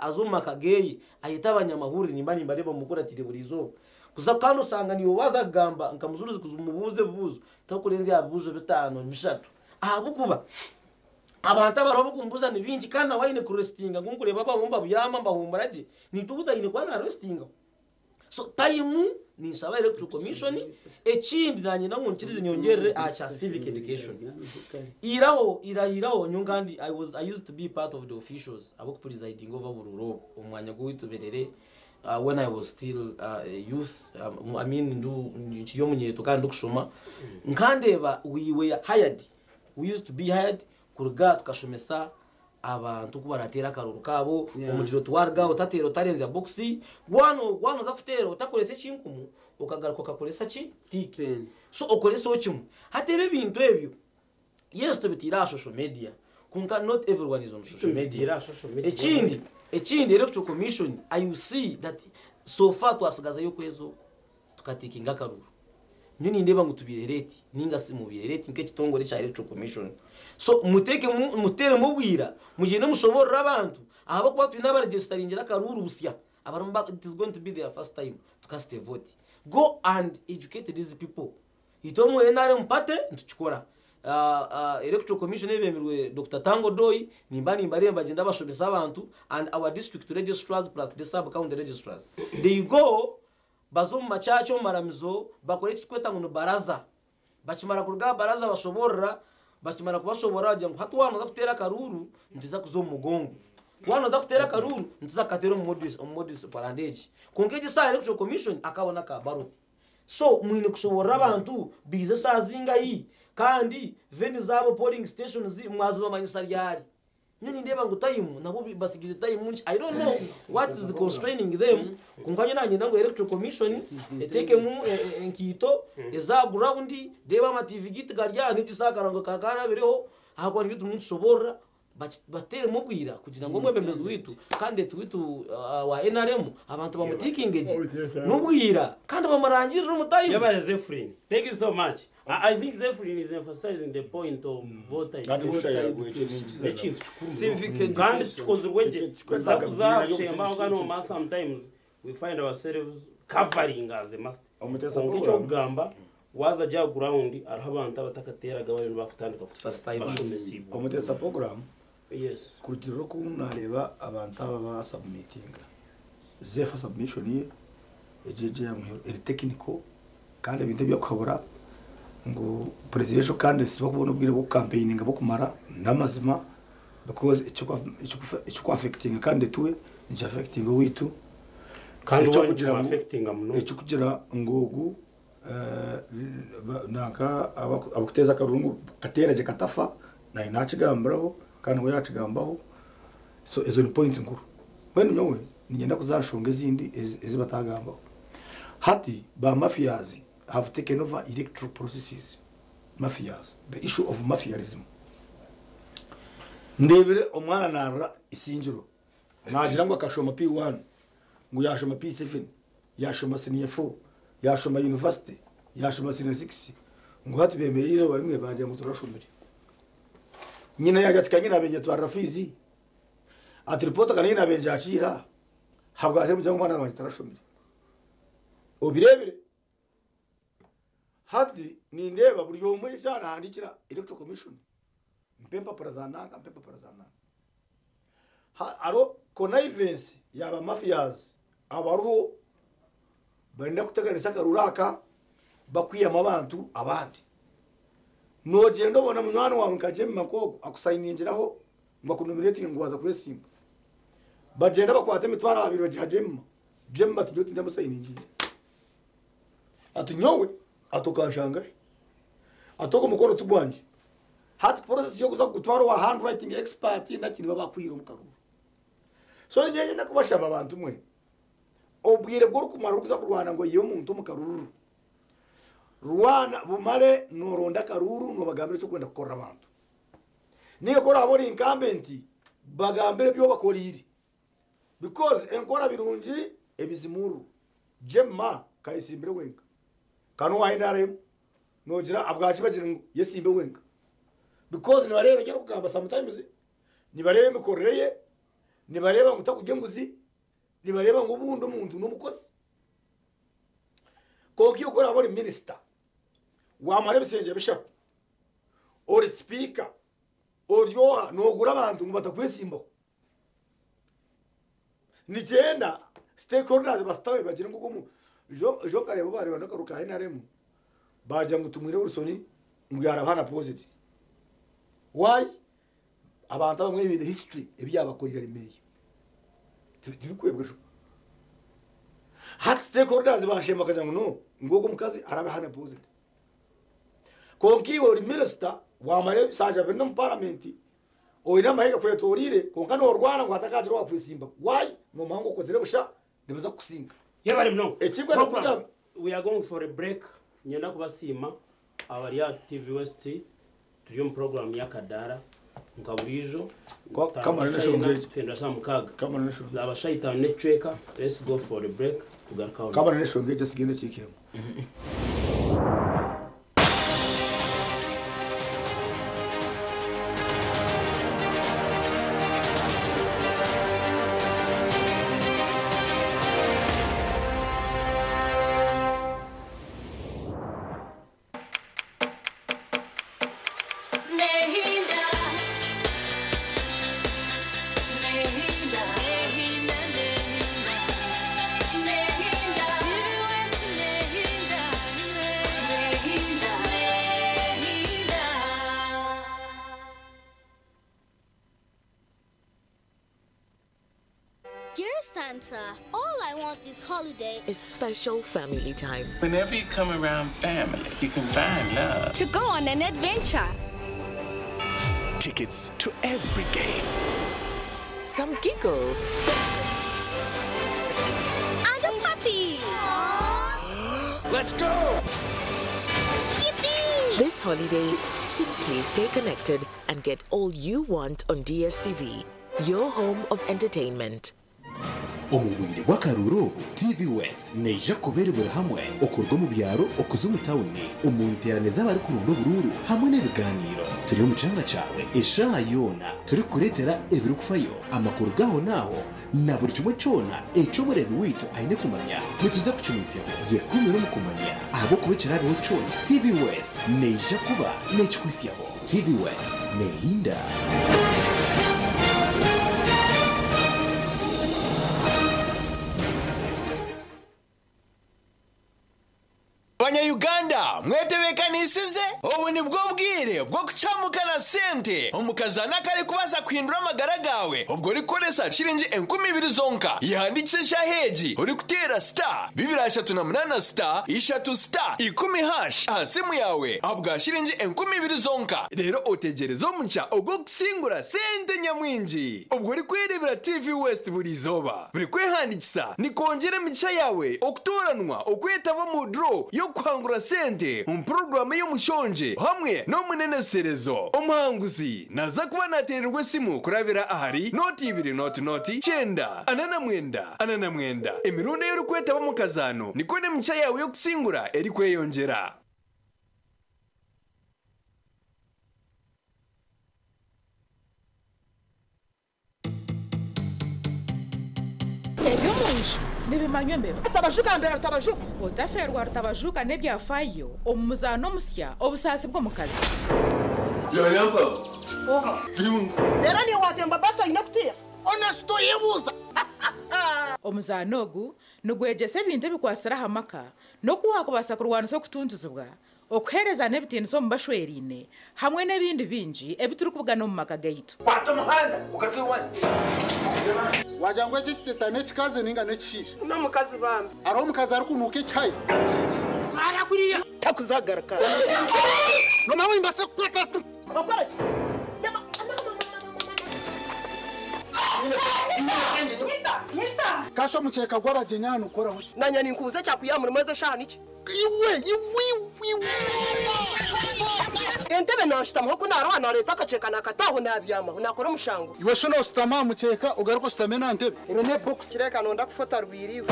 aza omu maka geye ayeta abanyamahurire, nimba nimbareeba mumukuratiire buri izooba kuza, kandi osanga niiwe waaza kugamba nka mujurizi kumubuuza ebibuuzo tokurenzya aha bibuuzo bitaano bishatu ahabw'okuba abantu abariho ab'okumubuuza ni baingi, kandi nawe aine kurestinga ngu nkureeba abariho nibabyama nibahuumura gye, naitwe obu aine kuba narestinga. So time ninshaba electoral commission. Ekindi nanye ngu nkirize nyongerere aha kya civic education. Iraho irahiraho nyo kandi I used to be part of the officials abokupresiding over obururu obu omu mwanya gw'owaitu Berere, when I was still a youth, I mean ndu nkiri omunyeeto kandi ndikushoma, nkandeeba we were hired, we used to be hired kuruga tukashomesa abantu ku barateera akaruru kaabo. Omugiro tiwaruga otateera otarenzya bokisi, wanoza kuteera otakoresa ekinkumu, okagaruka okakoresa ki tick. Pen. So okoreseho kimwe. Hati ebi ebintu ebyo, yes, tubitiire aha social media, kwonka not everyone is on social media. Tubitiire aha social media. Ekindi, electoral commission, I will see that so far twasigazayo okwezi oku tukatikinga akaruru. Nyo nindeeba ngu tubiire late ninga si mubiire late nk'ekitongore kya electoral commission, so muteekemu muteeremu obwira mugyende mushoborere abantu, ahabw'okuba twine abaregestaringira akaruru busya abarimu it is going to be their first time to cast a vote. Go and educate these people. Itwe omu NRM party nitukikora. Electoral commission ebemirwe Dr. Tango Doi, nimba nimbareeba bagyenda bashomesa abantu, and our district registrars plus the sub county registrars, they go baza omu makyakya, omu maramizo, bakora ekitweta ngu ni baraza. Bakimara kuruga aha baraza bashoborora, bakimara kubashoborora bagira ngu hati wanoza kuteera akaruru nituza kuza omu mugongo, wanoza kuteera akaruru nituza kukateera omu modus operandi egi. Kwonka egi esaaha electoral commission akabona ka ballot, so mwine kushoborora abantu biize esaaha zingahi, kandi venue zaabo, polling stations, mwazibamanyisa ryari? Nyo nindeeba ngu time nabo basigize time nkye. I don't know what is constraining them, kwonka nyo nanyenda ngu electoral commission eteekemu enkiito eza ground, reeba ama TV gitu gari aha n'ekisa akarango kakarabireho, ahakuba nibyo turimu nitushoborora, bateeremu obwira kugira ngu omwebembezi waitu, candidate waitu wa NRM, abantu bamutikinge gye n'obwira kandi bamurangirire omu time. Yabale Zephyrin. Thank you so much. I think Zephyrin is emphasizing the point of voter Kandi education. kushaya Ekintu kikuru. Civic Kandi education. kikozirwe gye. Ekintu Kuza kushembaho kano ma sometimes. We find ourselves covering as a must. Omutesa Kwonka program. eky'okugamba waaza gye aha ground hariho abantu abatakateeraga bariyo nibakutandika First time. bashomesibwa. Omutesa program Yes. kurugirira oku nareeba abantu aba basubmitinga zefa submission ye egyo yamuheru eri technical kandi ebintu ebyakuhabura ngu presidential candidates bakubona obwire bw'okucampaigninga bwokumara n'amazima because ekikuaffectinga candidate we nikiaffectinga owaitu. Kandi Ekyokugira wani ngu- affectinga munonga. Ekyokugira ngu ogu nanka abakuteeza akarungu kateeragye katafa naye nakigambiraho kandi we yakigambaho, so ezo ni point nkuru. Mbwenu nyowe ninyenda kuza nshonga ezindi ezi batagambaho. Hati ba mafias have taken over electoral processes. Mafias, the issue of mafiarism. Ndebire omwana narra isingiro nagira ngu akashoma P1, ngu yashoma P7, yashoma senior 4, yashoma university, yashoma senior 6, ngu hati bemereye izoba rimwe bagira ngu turashomere. Nyina yagira ati kanyina abenje twarra fees, ati report kanyina abenje akira habwa ati mujya umwana wanjye tarashomere. Obirebire hati nindeba buri omwe cyane handikira Electoral Commission, mpe empapura za nanga, mpe empapura za nanga. Aro connivance yaba mafias abaruho barenda kuteganisa akaruraka bakwiyama abantu abandi. Nogenda obona munywani wawe nka Jemmy Makoko akusayiningiraho ngo akunominating ngo waza kwesimba, bagenda bakwata emitwaro abiri bagiha Jemmy. Jemmy ati nyowe tindamusayiningiye, ati nyowe atokanshanga atoka omukono tugwanje. Hati process yo kuza kutwara wa handwriting expert nakini baba kwira omukaruru. So nyenye nakubashaba abantu mwe obwire bwo kumara kuza kurwana ngo iyo muntu omukaruru rwana bumare noronda karuru nobagambire cyo kwenda kukorera abantu. Niyo kora abori incumbent bagambire byo bakorire, because enkora birungi ebizimuru. Jemma kayisimbire wenka kano wa NRM nogira abwachi bagira ngo yesimbe wenka, because nibareba cyo kugamba sometimes nibareba imikorere ye, nibareba ngo utakujya nguzi, nibareba ngo ubundi umuntu n'umukozi. Konki ukora abori minister wamara ebisenje bishatu ori speaker oryoha nogura abantu ngo batakwesimbaho. Nikyenda stakeholders basitawe bagira ngo gumu jo kareba bareba ndakaruka NRM bagira ngo tumwire Wilson ngo yarabana positive. Why? Abantu bamwe ibintu history ebyabakorera rimeye tibikwebwe sho. Hati stakeholders bashema kagira ngo no ngogo mukazi arabahana positive. Konki ori minister wamare saja benda mu parliament oina mahega kwetorire konka no rwana ngo atakajira wakwisimba. Why? No mango kozire busha nibaza kusinga. Yebare mnongo. Ekibwa Program. nakugamba. We are going for a break. Nyenda kubasiima abari ya TV West turi mu program ya Kadara nka burijo. Kamara n'eshonga egi. Twenda saa 6. Kamara n'eshonga. Abashaita n'ecweka. Let's go for a break. Tugaruka. Kamara n'eshonga egi sigende kikemo. Dear Santa, all I want this holiday is special family time. Whenever you come around family, you can find love. To go on an adventure. Tickets to every game. Some giggles. And a puppy. Aww. Let's go! Yippee! This holiday, simply stay connected and get all you want on DSTV, your home of entertainment. Omu bwire bw'akaruuru obu, TV West neija kuba eri buri hamwe okuruga omu byaro okuza omu tawuni, omu nteerane z'abarikuronda oburuuru hamwe n'ebigaaniiro. Turi omu kyanga kyawe eshaaha yoona turikukureetera ebirikufayo, amakuru g'ahonaaho na buri kimwe kyona eki omureebi waitu aine kumanya nituza kukimwitsyaho. Yekuumire omu kumanya ahabw'okuba ekiraabeho kyona, TV West neija kuba neekikuhitsyaho. TV West neehinda. Banya-Uganda mwetebeekanisize? Obu nibwo bwire bw'okucamuka na sente omu kazaano akarikubaasa kuhindura amagara gaawe obwo orikukoresa shiringi 2000 zonka. Yehandiikise eshaaha egi orikuteera star 238 star ishatu star ikumi hash aha simu yaawe ahabwa shiringi 2000 zonka reero otegyereze omugisha ogw'okusingura sente nyamwingi obwo orikwereebera TV West buri izooba. Buri kwehandiikisa nikwongyera emigisha yaawe okutooranwa okwetaba omu draw y'okuhangura sente omu puroguraamu ey'omushongye hamwe n'omuneneserezo. Omuhanguzi naaza kuba naateererwa esimu kurabira ahari nooti ibiri nooti nooti kyenda ana na mwenda ana na mwenda. Emirundi ei orikwetaba omu kazaano nikwo n'emigisha yaawe y'okusingura erikweyongyera. Eby'omunju nibimanywa embeba. Rutabajuka mbera Rutabajuka. Otafeerwa Rutabajuka n'ebyafaayo omu muzaano omusya Obusaasi bw'omukazi. Reero niiwe waatemba baasi oine kutiya? Onesito yebuuza. Omuzaano ogu nigwegyesa ebintu ebikwatsire aha maka n'oku waakubaasa kurwanisa okutuntuzibwa, Okuheerezana ebitiinisa omu bashweraine hamwe n'ebindi bingi ebi turikubugana omu maka gaitu. Kwata omuhanda ogaruke owanyu. Wagira ngu eki ekiteta n'ekikazi ninga n'ekishaija? N'omukazi bambi. Hariho omukazi arikunuuka ekihayi? Twara kuriya. Takuzagaruka. Nomanya nimbaasa kukwata. Okora ki? Kasha omukyeka gw'abagyenyi aha nigukoraho ki? Nanye ninkubuza ekyakwiha omurimo ezi eshaaha niki? Iwe, iwe, iwe. Entebe nanshutamaho ku naroha nareeta akakyeka nakata aho nabyamaho nakora omushango. Iwe shi noshutama aha mukyeka ogaruke oshutame n'aha ntebe? Ero n'ebokisi. Kireka nonda kufa otarwire iwe.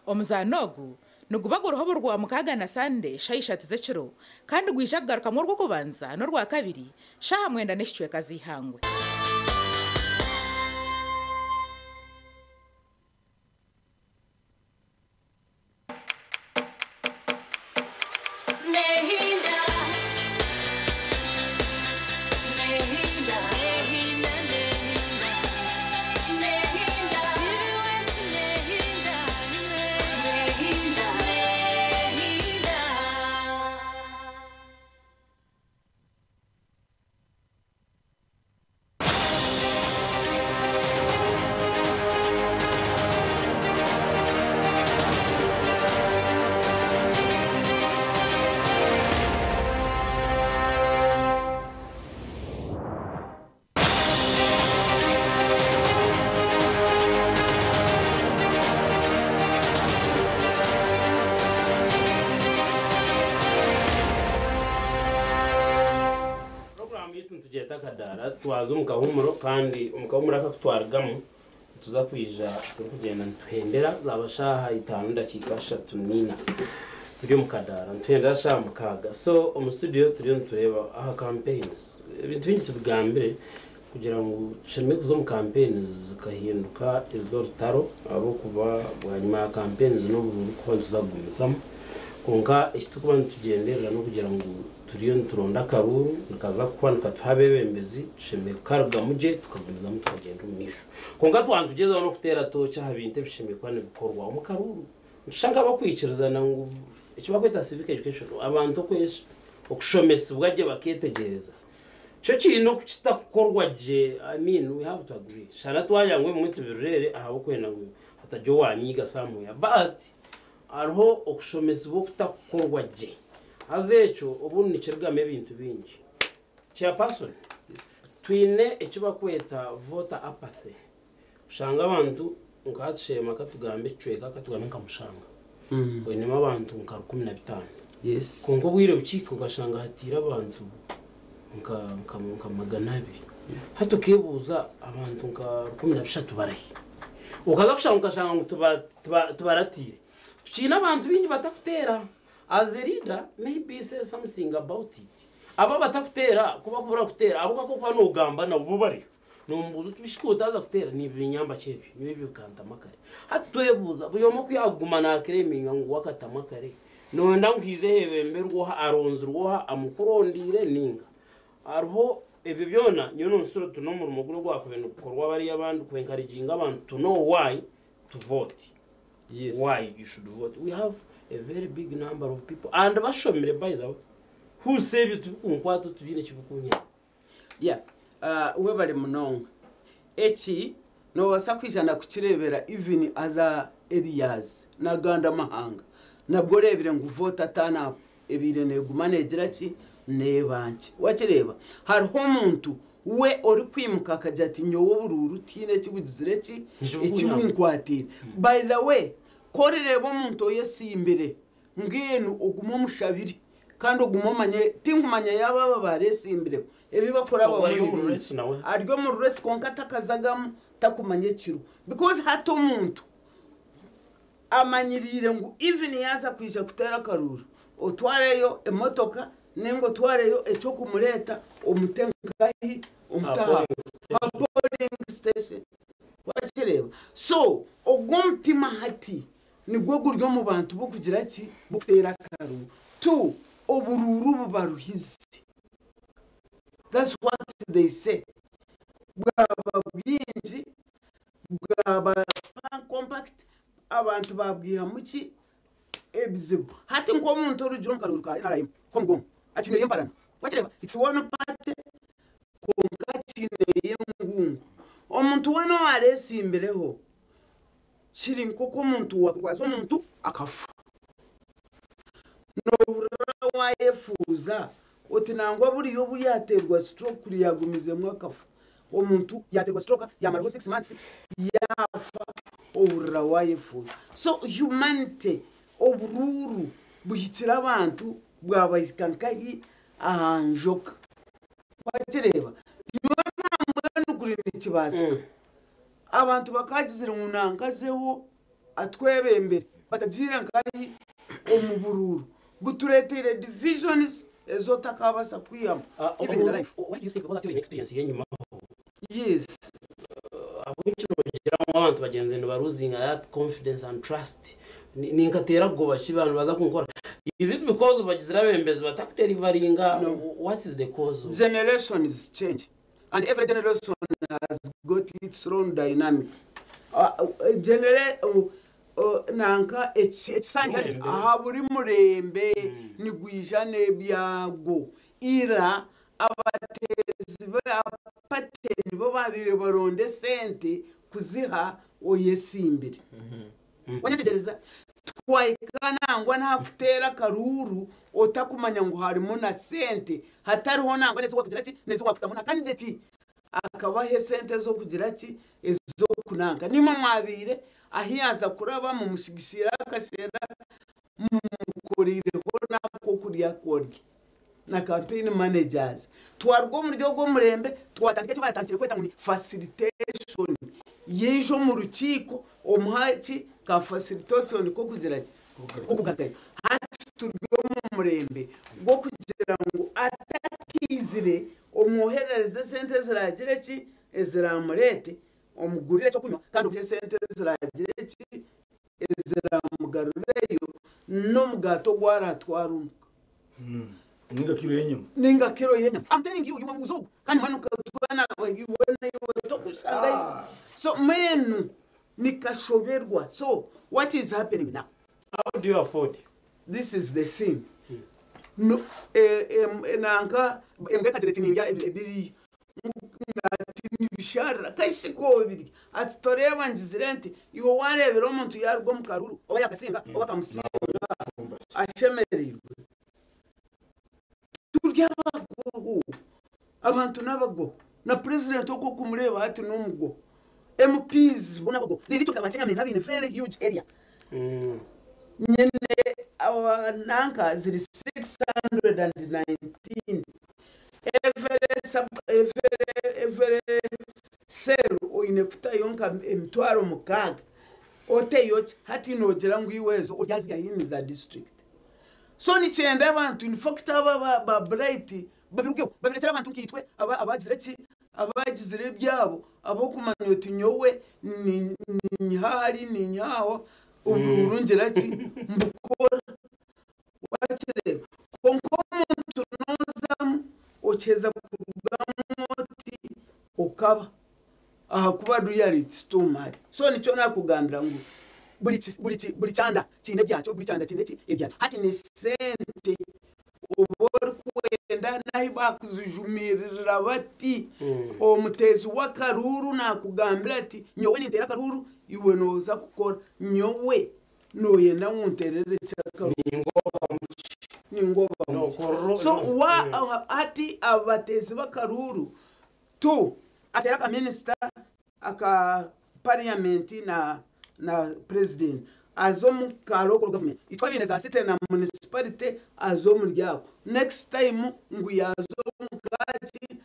Omuzaano ogu niguba guriho buri Rwamukaaga na Sande shaaha ishatu z'ekiro kandi gwija kugarukamu Orwokubanza n'Orwakabiri shaaha mwenda n'ekicweka z'eihangwe. Puroguraamu yaitu nitugyeta akadaara twaza omu kahuumuro kandi omu kahuumuro aka ku twarugamu nituza kwija turikugyenda nituhendera zaaba shaaha itaano nedakiika ashatu naina turi omu kadaara nituhendera shaaha mukaaga so omu studio turiyo nitureeba aha campaigns ebintu bingi tubigambire kugira ngu tushemereire kuza omu campaigns zikahinduka ez'orutaro ahabw'okuba bwanyima ya campaigns n'oburuuru kuba nituza kugumizamu Kwonka eki turikuba nitugyenderera n'okugira ngu turiyo nituronda akaruuru, nikaza kuhwa nikatuha abeebembezi, tushemereire kukarugamu gye tukagumizamu tukagyenda omu maisho. Kwonka twaba nitugyezaho n'okuteera tooki aha bintu ebishemereire kuba nibikorwa omu karuuru, nitushusha nk'abakwikirizana ngu eki barikweta civic education, abantu okushomesibwa gye bakeetegyereza, kyo kiine oku kitakukorwa gye, I mean we have to agree. Shana twagira ngu ebimwe tubireere ahabw'okwenda ngu hatagira owaanyiiga somewhere but Hariho okushomesibwa okutakukorwa gye. Haza ekyo obundi nikirugamu ebintu bingi. Chairperson, twine eki barikweta voter apathy. Oshanga abantu nka hati Sheema katugambe ekicweka katugambe nka Mushanga, oinemu abantu nka 15,000. Kwonka obwire bukihika okashanga hatiire abantu nka 200. Hati okeebuuza abantu nka 13,000 barahi? Okaza kushanga okashanga ngu tibaratiire. Tukiine abantu baingi batakuteera. As a leader, maybe say something about it. Abo abatakuteera, ku barikubura kuteera, ahabw'okuba ku orikuba noogamba nabo bo bariyo, noomubuuza oti bishi ku otaaza kuteera, niiwe binyamba ki ebyo? Nyowe ebyo bikantama kare. Hati twebuuza, buri omwe ku yaakuguma naaclaiminga ngu we akatamwa kare, nooyenda ngu haije heebemberwe oha, aronzirwe oha, amukurondeire nainga? Hariho ebyo byona, nyowe nonshushira oti n'omurimo guri ogwakubaire nigukorwa bariya abandi ku encouraginga abantu to know why to vote. Yes. Why you should vote. We have a very big number of people and bashomire by the way. Who say ebyo tibikunkwata tibiine eki bikunyamba. Yeah, webare munonga. Eki nobaasa kwija na kukireebera even other areas n'agandi amahanga. Nabwo oreebire ngu voter turn up ebaire neeguma neegira ki? Neeba nkye. Wakireeba? Hariho omuntu we orikwimuka akagira ati nyowe oburuuru tihaine eki bugizire ki? Eki bunkwatiire. By the way, ku orireeba omuntu oyesimbire, mbwenu ogume omushabire kandi ogume omanye, tinkumanya yaaba aba baareesimbireho, ebi bakurabamu Ari ni omu bingi. race nawe. Ari omu race kwonka takazagamu, takumanya ekiriho. Because hati omuntu amanyiriire ngu even yaaza kwija kuteera akaruuru, otwareyo emotoka nainga otwareyo eky'okumureeta omute nkahi? Omute aha polling station. Wakireeba? So ogwo omutima hati nigwo guri omu bantu b'okugira ki? B'okuteera akaruuru. Two, oburuuru bubaruhize. That's what they say. Bwaba bwingi, bwaba compact, abantu babwihamu ki? Ebizibu. Hati nk'omuntu orugire omu karuuru ka NRM k'omugongo, akiineyo emparana. Wakireeba? It's one party kwonka akiineyo engungu. Omuntu weena owaareesimbireho, kiri nk'oku omuntu waakurwaza omuntu akafa. Noohurira waayefuuza oti nangwa buriya obu yaateerwa stroke kuri yaagumizemu akafa. Omuntu yaateerwa stroke yaamaraho 6 months yaafa ohurira waayefuuza. So humanity, oburuuru buhikire abantu bwabahika nkahi? Aha njoka. Wakireeba? Nyowe nambwenu kuri nikibaasika abantu bakaagizire ngu nankazeho atwebembere batagiire nkahi omu buruuru butureeteire divisions ezi otakaabaasa kwihamu even in life. Why do you think because hati oine experience y'enyimaho? Yes. Ahabw'enki noogira ngu abantu bagyenzire nibaruzinga that confidence and trust? Ninkateera kugoba ki abantu baza kunkora? Is it because bagizire abebembezi batakuderivaringa? No. What is the cause of? Generations change and every generation has got its own dynamics. Nanka ekisanja aha buri murembe nigwija n'ebyago. Ira abateezi ba party nibo baabaire baronda esente kuziha oyesimbire. Wanyetegyereza? Twahika nangwa n'aha kuteera akaruuru otakumanya ngu harimu na sente, hatariho nangwa n'ezi waakugira ki, n'ezi waakutamu na candidate akabaha esente ez'okugira ki, ez'okunanka. Nimwo mwabaire ahu yaaza kuraba mumushigishire akashera mumukoreireho n'akokurya korya na campaign managers. Twaruga omuri ogwo omurembe twatandika eki baatandikire kweta ngu ni facilitation. Yaija omu rukiiko omuha ki ka facilitation k'okugira ki k'okugarukayo. Hati turi omu murembe gw'okugira ngu atakaizire omwoherereze esente eziraagire ki eziraamureete, omugurire ekyokunywa kandi omuhe esente eziraagire ki eziraamugarureyo n'omugaati ogu araatware omuka. Ninga kiro y'enyama. Ninga kiro y'enyama. I'm telling you, iwe buuza ogu kandi mbwenu twena iwe tokushangayo. So mbwenu nikashoberwa. So what is happening now? How do you afford? This is the thing. No, nanka embwa ekagira eti nindya ebiriya. Ati nibisharira kashi kobirya. Ati toreeba ngizire nti iwe wareebera omuntu yaruga omu karuru oba yakasinga oba akamusinga ashemereirwe. Turi abagoho, abantu n'abagoho. Na president oku okumureeba hati n'omugoho. MPs bo n'abagoho. Reero itwe nkaba nkyanyamire n'abaine very huge area. Nyine nanka ziri 619. Every sub, every, every Cell oine kutayo nka 6000 oteyo ki hati nogira ngu iwe ezo oryaziiha in the district. So nikyenda abantu in fact aba aba ba Bright babirugeho babirekyere abantu nkaitwe aba abagizire ki abagizire ebyabo ab'okumanya oti nyowe ni ninyiha ahari ninyiha aha oburuuru ngira ki mbukora wakireeba. Kwonka omuntu nozamu okiheza kurugamu oti okaba ahakuba really it's too much. So nikyo nakugambira ngu buri buri buri kyanda kiine ebyakyo, buri kyanda kiine ki ebyakyo. Hati ni sente oba orikwenda n'ahi bakuzijumiririra bati omuteezi w'akaruuru nakugambira ati nyowe ninteera akaruuru iwe noza kukora nyowe noyenda ngu nterere ki akaruuru ningoba so wa hati abateezi b'akaruuru tu ateera aka minisita aka parliament na na president aza omu ka local government itwe abaine za city na municipality aza omuri ako next time ngu yaza omu kaki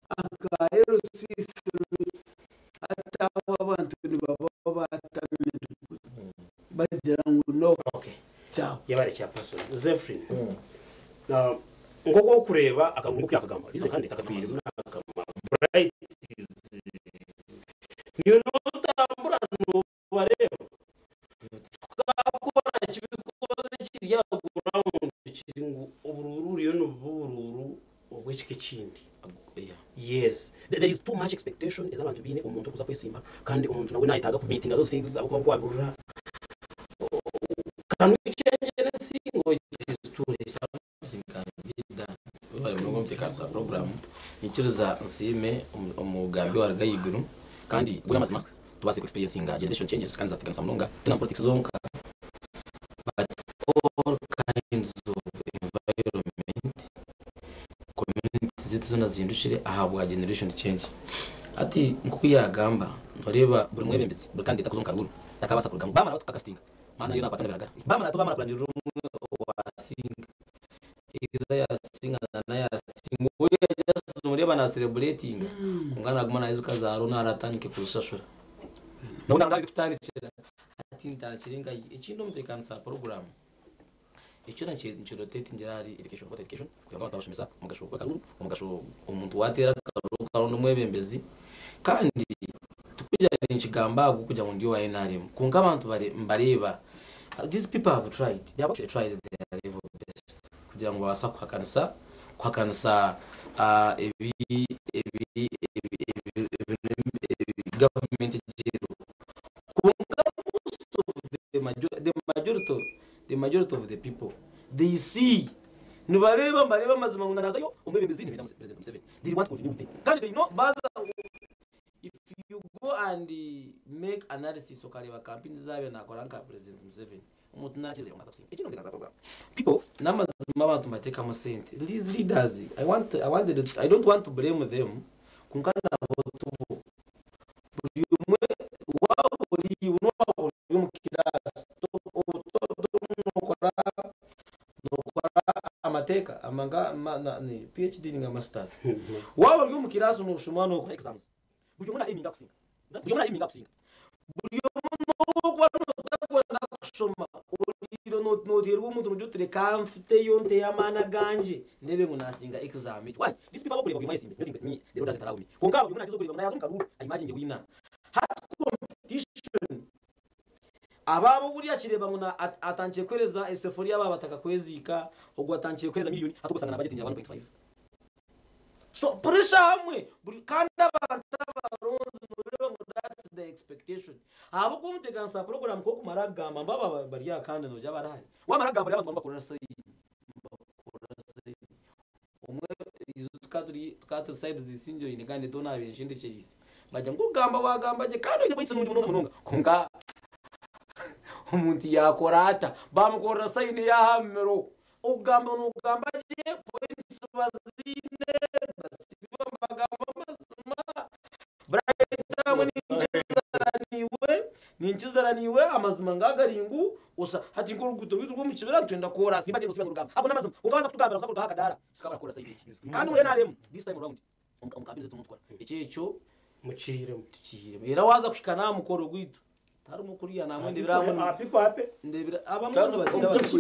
aka LC3 hati aho abantu nibaba batamirwe bagira ngu no Okay. kyawe. Yebare chairperson. Zephyrin. Nk'oku orikureeba akagungu ku yakagamba, these are akatwirize nakagamba Bright is niyo notambura nobareeba tukakora kibikoze kiri aha ground kiri ngu oburuuru buriyo nibuba oburuuru obw'ekika ekindi. Yes, there is too much expectation ezi abantu baine omuntu orikuza kwesimba kandi omuntu nawe nayetaaga ku meetinga those things ahabw'okuba nku wabihurira can we change anything or it is too late? Something can be done. Webale munonga omuteekanisa program. Nyikiriza nsiime omugambi owaruga ahaiguru kandi gwe n'amazima tubaase ku experiencinga generation changes kandi zateganisa munonga ti na politics zonka but all kinds of environment community zaitu zoona zihindushire ahabwa generation change. Hati nk'oku yaagamba noreeba buri mwebembezi buri candidate arikuza omu karuuru takabaasa kurugamu bamara bati tukakasitinga maana yo nakwata nabiragara bamara tibamara kurangirira omwe owasinga either yasinga na yasinga we just noreeba na celebratinga kwonka naguma nayijuka za loan aratandike kuzishashura nawe nabona ari kutandikira hati ntandikire nkahi ekindi omutekanisa program ekyo nikirotatingira ahari education voter education kugira ngu abantu babashomesa omugasho gw'akaruuru omugasho omuntu wateera akaruuru okaronda omwebembezi kandi tikugira ngu ninkigamba ahabw'okugira ngu ndi owa NRM kwonka abantu nibareeba these people have tried they have actually tried their level best kugira ngu babaase kuhakanisa kuhakanisa ebi ebi ebi ebi gavumenti egi eriho kwonka most of the the majority the majority of the people they see nibareeba nibareeba amazima ngu narazayo omwebembezi nibenda president Museveni they want continuity kandi they know baza if you go and make analysis okareeba campaigns ezabaire nakora nka president Museveni omuntu nakireeba ngu naza kusinga ekindi nteekateeka program people n'amazima abantu nibateekamu sente these leaders I want I wanted I don't want to blame them kwonka nabo tubo buri omwe waaba ori iwe waaba ori omu kiraasi nokora nokora amateeka PhD ninga masters waaba ori omu kiraasi noshoma nokora exams buri omwe na aiminga kusinga buri omwe na aiminga kusinga buri omwe nobu okuba notakwenda kushoma oriire noteerwa omuntu nogira oti reka nfiteyo nteyo amaani agangye ndeebe ngu nasinga exam egi why these people abakureba buri omwe ayesimbe not me the road doesn't allow me kwonka buri omwe nagyezaho kureeba ngu nayaza omu karuuru I imagine winner hati competition Aba bo buriya akireeba ngu atandikire kuheereza esefuriya aba batakakweziika, ogwo atandikire kuheereza miriyoni hati ogwo osanga na budgetingira 1.5. So pressure hamwe buri kandi abantu abaronzi noreeba ngu that's the expectation. Ahabw'okuba omuteekanisa wa program ku okumara kugamba mbu aba bari aha kandi nogira bari ahari. Wamara kugamba oreeba abantu bakurora sayidi bakurora sayidi. Omwe izo tukaba turi tukaba turi sayidi zisingireine kandi itwe naabaire nshendekyeriize. Bagira ngu ogamba waagamba gye kandi oine points nungi munonga munonga kwonka omuntu yaakora ata? Baamukorera sayini y'aha mumiro. Okugamba noogamba gye points baziine basiiba nibagamba amazima Bright hamwe ninkizaraniiwe ninkizaraniiwe amazima ngagari ngu osha hati nk'oruguuto rwaitu rw'omu kibira nitwenda koorasi nimba ndyenda orugamba ago n'amazima kwonka baaza kutugambira kuza kuruga aha kadaara tukaba barakora sayidi egi kandi ngu NRM this time round omu kampeyini zaitu nimwo tukora ekyo ekyo. Mukihiremu. Tukihiremu. Era waaza kuhika n'aha mukoro gwaitu, tiharimu kuriya namwe ndebire ahamwe. Ndebire abamwe nibagira bati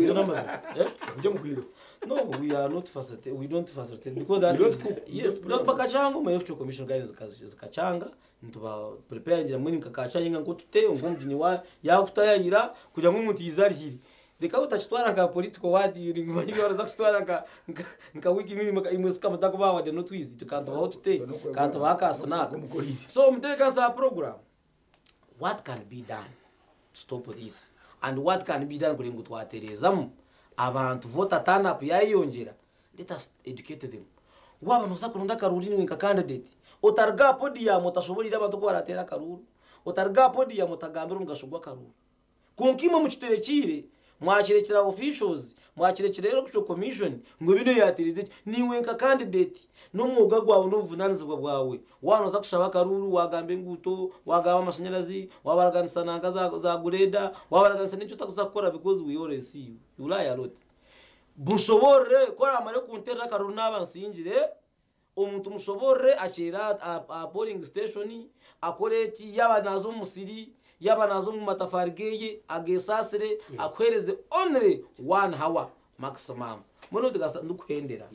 No, we are not facilitate, we don't facilitate because that is yes, no bakachanga mu electoral commission guidance zikachanga nituba prepare ngira mwini nkakachanga nko tute ngumjini wa yakutayayira kugira ngo omuntu yizarihire. Reka utakitwara nka political word uri waraza kutwara nka wiki imwe sikamata kuba wade no twizi tukantubaho tute kantubaho ka snack. So omuteeka sa program, what can be done to stop this and what can be done kugira ngu twaterezamu abantu voter turn up yayeyongyera? Let us educate them. Waba noza kuronda akaruru niwe nka candidate, otaruga aha podium otashoboreire abantu oku barateera akaruru, otaruga aha podium otagambire omugasho gw'akaruru. Kwonka imwe mukiterekiire, mwakirekyera officials, mwakirekyera electoral commission ngu binu yateereza eki. Niiwe nka candidate n'omwoga gwawe n'obuvunanizibwa bwawe, waaba noza kushaba akaruru, wagamba enguuto, wagamba amashanyarazi, wabaraganisa nanka za greda, wabaraganisa n'eki otakuza kukora, because we always see you, you lie a lot. Mushoboorore ku oramare kunterera akaruru naaba nsingire, omuntu mushoboorore akyere aha polling station, akore eki, yaaba naaza omu musiri, yaaba naaza omu matafaari geeye, ageesaasire, akuheereze only one hour maximum. Mbwenu ndigasa ndikuhendera.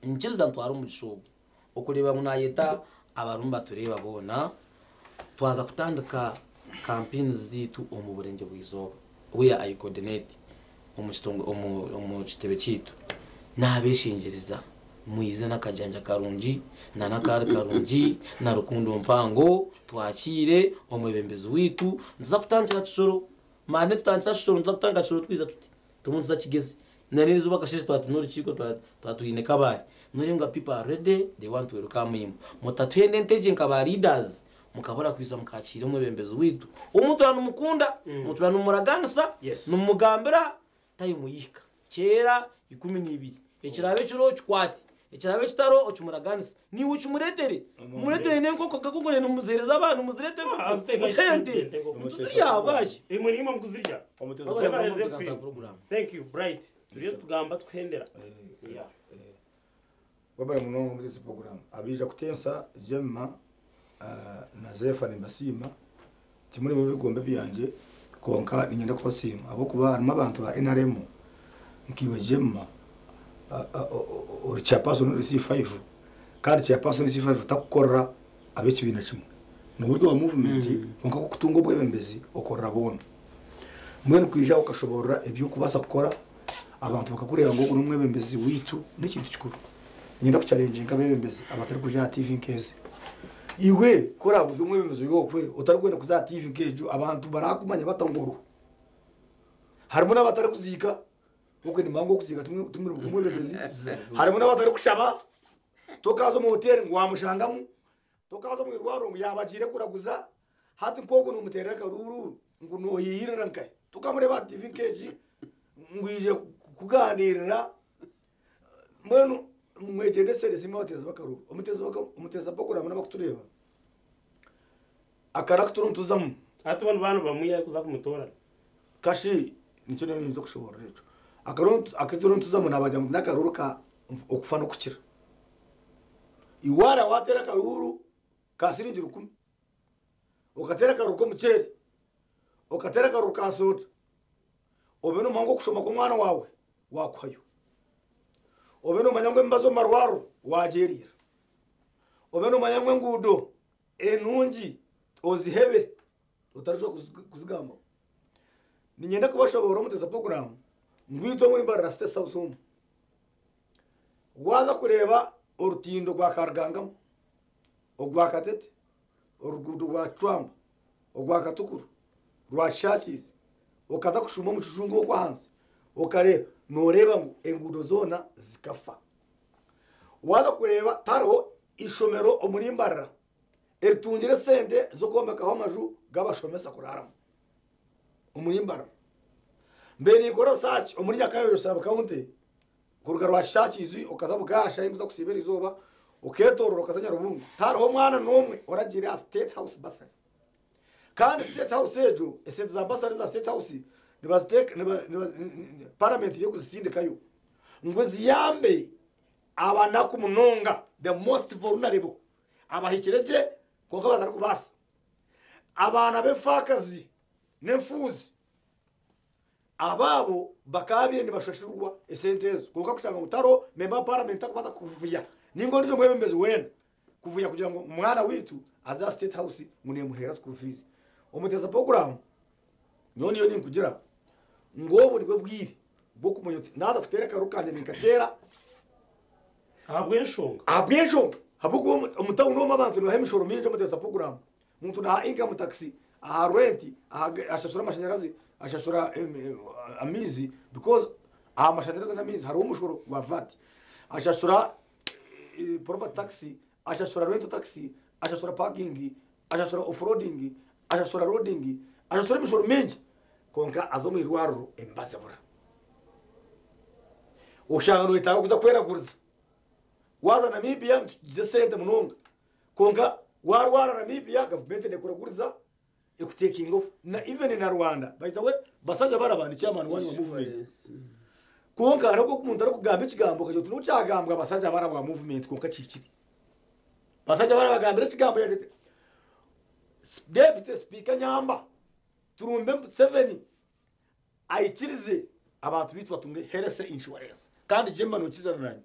Nkiriza ntware omugisha ogu okureeba ngu naayeta abarimu batureeba boona, twaza kutandika campaigns zaitu omu Burengye bw'eizooba, where I coordinate omu kitebe kyaitu. Naabeshengyereza mwize n'akajanja karungi na n'akaari karungi na rukundo mpango, twakiire omwebembezi waitu. Nituza kutandikira Kisoro, manya nitutandikira Kisoro, nituza kutandika Kisoro twija tuti turimu nituza Kigezi. Na n'erizooba akasheeshe twaba twine orukiiko twaba twine Kabale. Noreeba ngu people are ready, they want to welcome him. Mutatuhenda entegye nka ba leaders mukabura kwija mukakiira omwebembezi waitu. Omuntu oraba nimukunda, omuntu oraba nimumuraganisa, nimumugambira, time yihika. Kyeera 12. Ekiraabe kiriho okikwate, ekiraabe kitariho okimuraganise. Naiwe okimureetere. Mureetere n'enkoko gakonko nimuziheereza abaana, muzireete enkoko, mutuhe ente. Nituzirya ahabwaki? Imwe nimwe mukuzirya. Omuteekakanisa program. Thank you, Bright. Turiyo tugamba tukuhendera. Yeah. Webale munonga omuteesi program. Abaija kutensa Jemma na Zefa nimbasiima. Timuri mu bigombe byangye kwonka niinyenda kubasiima ahabw'okuba harimu abantu ba NRM nkaiwe Jemma ori chairperson ori C5 kandi chairperson C5 takukorera ab'ekibiina kimwe. N'oburyo wa movement kwonka kukutunga obwebembezi okorera boona. Mbwenu kwija okashoboorora eby'okubaasa kukora abantu bakakureeba ngu ogu n'omwebembezi waitu n'ekintu kikuru. Niinyenda kuchallenginga abeebembezi abatarikuja aha TV nk'ezi. Iwe ku oraabe ori omwebembezi ori okwe otarikwenda kuza aha TV nk'egyo abantu barakumanya bata ngu oriho? Harimu n'abatarikuziika, okwe nimba ngu okuziika ti murimo gw'omwebembezi. Harimu n'abatarikushaba, tokaaza omu hoteeri ngu waamushangamu, tokaaza omu irwariro ngu yaaba agiire kuraguza. Hati nk'ogwo noomuteerera akaruuru ngu noohiihirira nkahi? Tokamureeba aha TV nk'egi ngu aije kukugaaniirira. Mbwenu mwegyendesereze imwe abateezi b'akaruuru. Omuteezi omuteezi poguramu n'abakutureeba akara aku turimu tuzamu. Hati banu baana bamwiha kuza kumutoorana. Kashi nikyo nyowe nyinza kushoboorora ekyo. Akaruuru aku turimu tuzamu naabagira ngu n'akaruuru ka okufa n'okukira. Iwe waara waateera akaruuru ka siringi 1000, okateera akaruuru k'omuceeri, okateera akaruuru ka sooda, obe noomanya ngu okushoma kw'omwana waawe waakuhayo, obe noomanya ngu emibazi omu marwariro waagyeriira, obe noomanya ngu enguudo enungi ozihebe otarikushobora kuzigambaho. Niinyenda kubashoboorora omuteesa puroguraamu ngu itwe omuri Mbarara City South omu, waaza kureeba orutindo rwa Karugangamu, orwa Katete, oruguudo rwa Kicwamba, orwa Katukuru, rwa Kishakiizi, okaza kushuuma omu kijungu okwo ahansi, okareeba, nooreeba ngu enguudo zoona zikafa. Waaza kureeba tihariho ishomero omuri Mbarara eritungire esente z'okwombekaho amaju g'abashomesa kuraaramu omuri Mbarara. Mbaire ninkora research omuri Nyakayoyo sub county kuruga Rwakishakiizi okaza Bugaasha ahu ndikuza kusiiba erizooba okeetoorora okaza Nyarubungo, tihariho omwana n'omwe oragiire aha State House bursary. Kandi State House egyo, esente za bursary za State House nibaziteeka niba niba paramenti eriyo kuzisindikayo ngu ziyambe abanaku munonga, the most vulnerable. Abahikire gye kwonka batarikubaasa. Abaana b'efaakazi n'efuuzi abaabo bakaabaire nibashashurwa esente ezo kwonka kushanga ngu tariho memba wa paramenti arikubaasa kuvuya ninga ondiijo mwebembezi weena kuvuya kugira ngu omwana waitu aze aha state house ngu nemuheera school fees. Omuteesa puroguraamu nyowe niyo ninkugira ngu obu nibwo bwire bw'okumanya oti naaza kuteera akaru kangye ninkateera Ahabw'enshonga. Ahabw'enshonga ahabw'okuba omu tawuni omu abantu nibaha emishoro mingi omuteesa puroguraamu. Omuntu naaha income tax, aha rent, ashashura amashanyarazi, ashashura amaizi because aha mashanyarazi n'amaizi hariho omushoro gwa VAT. Ashashura property tax, ashashura rental tax, ashashura parking, ashashura off-roading, ashashura loading, ashashura emishoro mingi kwonka aza omu irwariro emibazi ebura. Oshanga noyetaaga kuza kweraguriza. Waaza Namibia nitugiza esente munonga kwonka warwara Namibia gavumenti nekuraguriza ekutekinga off na even na Rwanda by the way basajja baraba ni chairman wanyu wa movement kwonka hariho obu omuntu arikugamba ekigambo okagira oti nobu kyagambwa basajja baraba wa movement kwonka kihikire. Basajja barabagambira ekigambo yagira ati Deputy Speaker Nyamba turumbe Museveni aikirize abantu baitu batunge health insurance kandi Jemba nokizana nanye.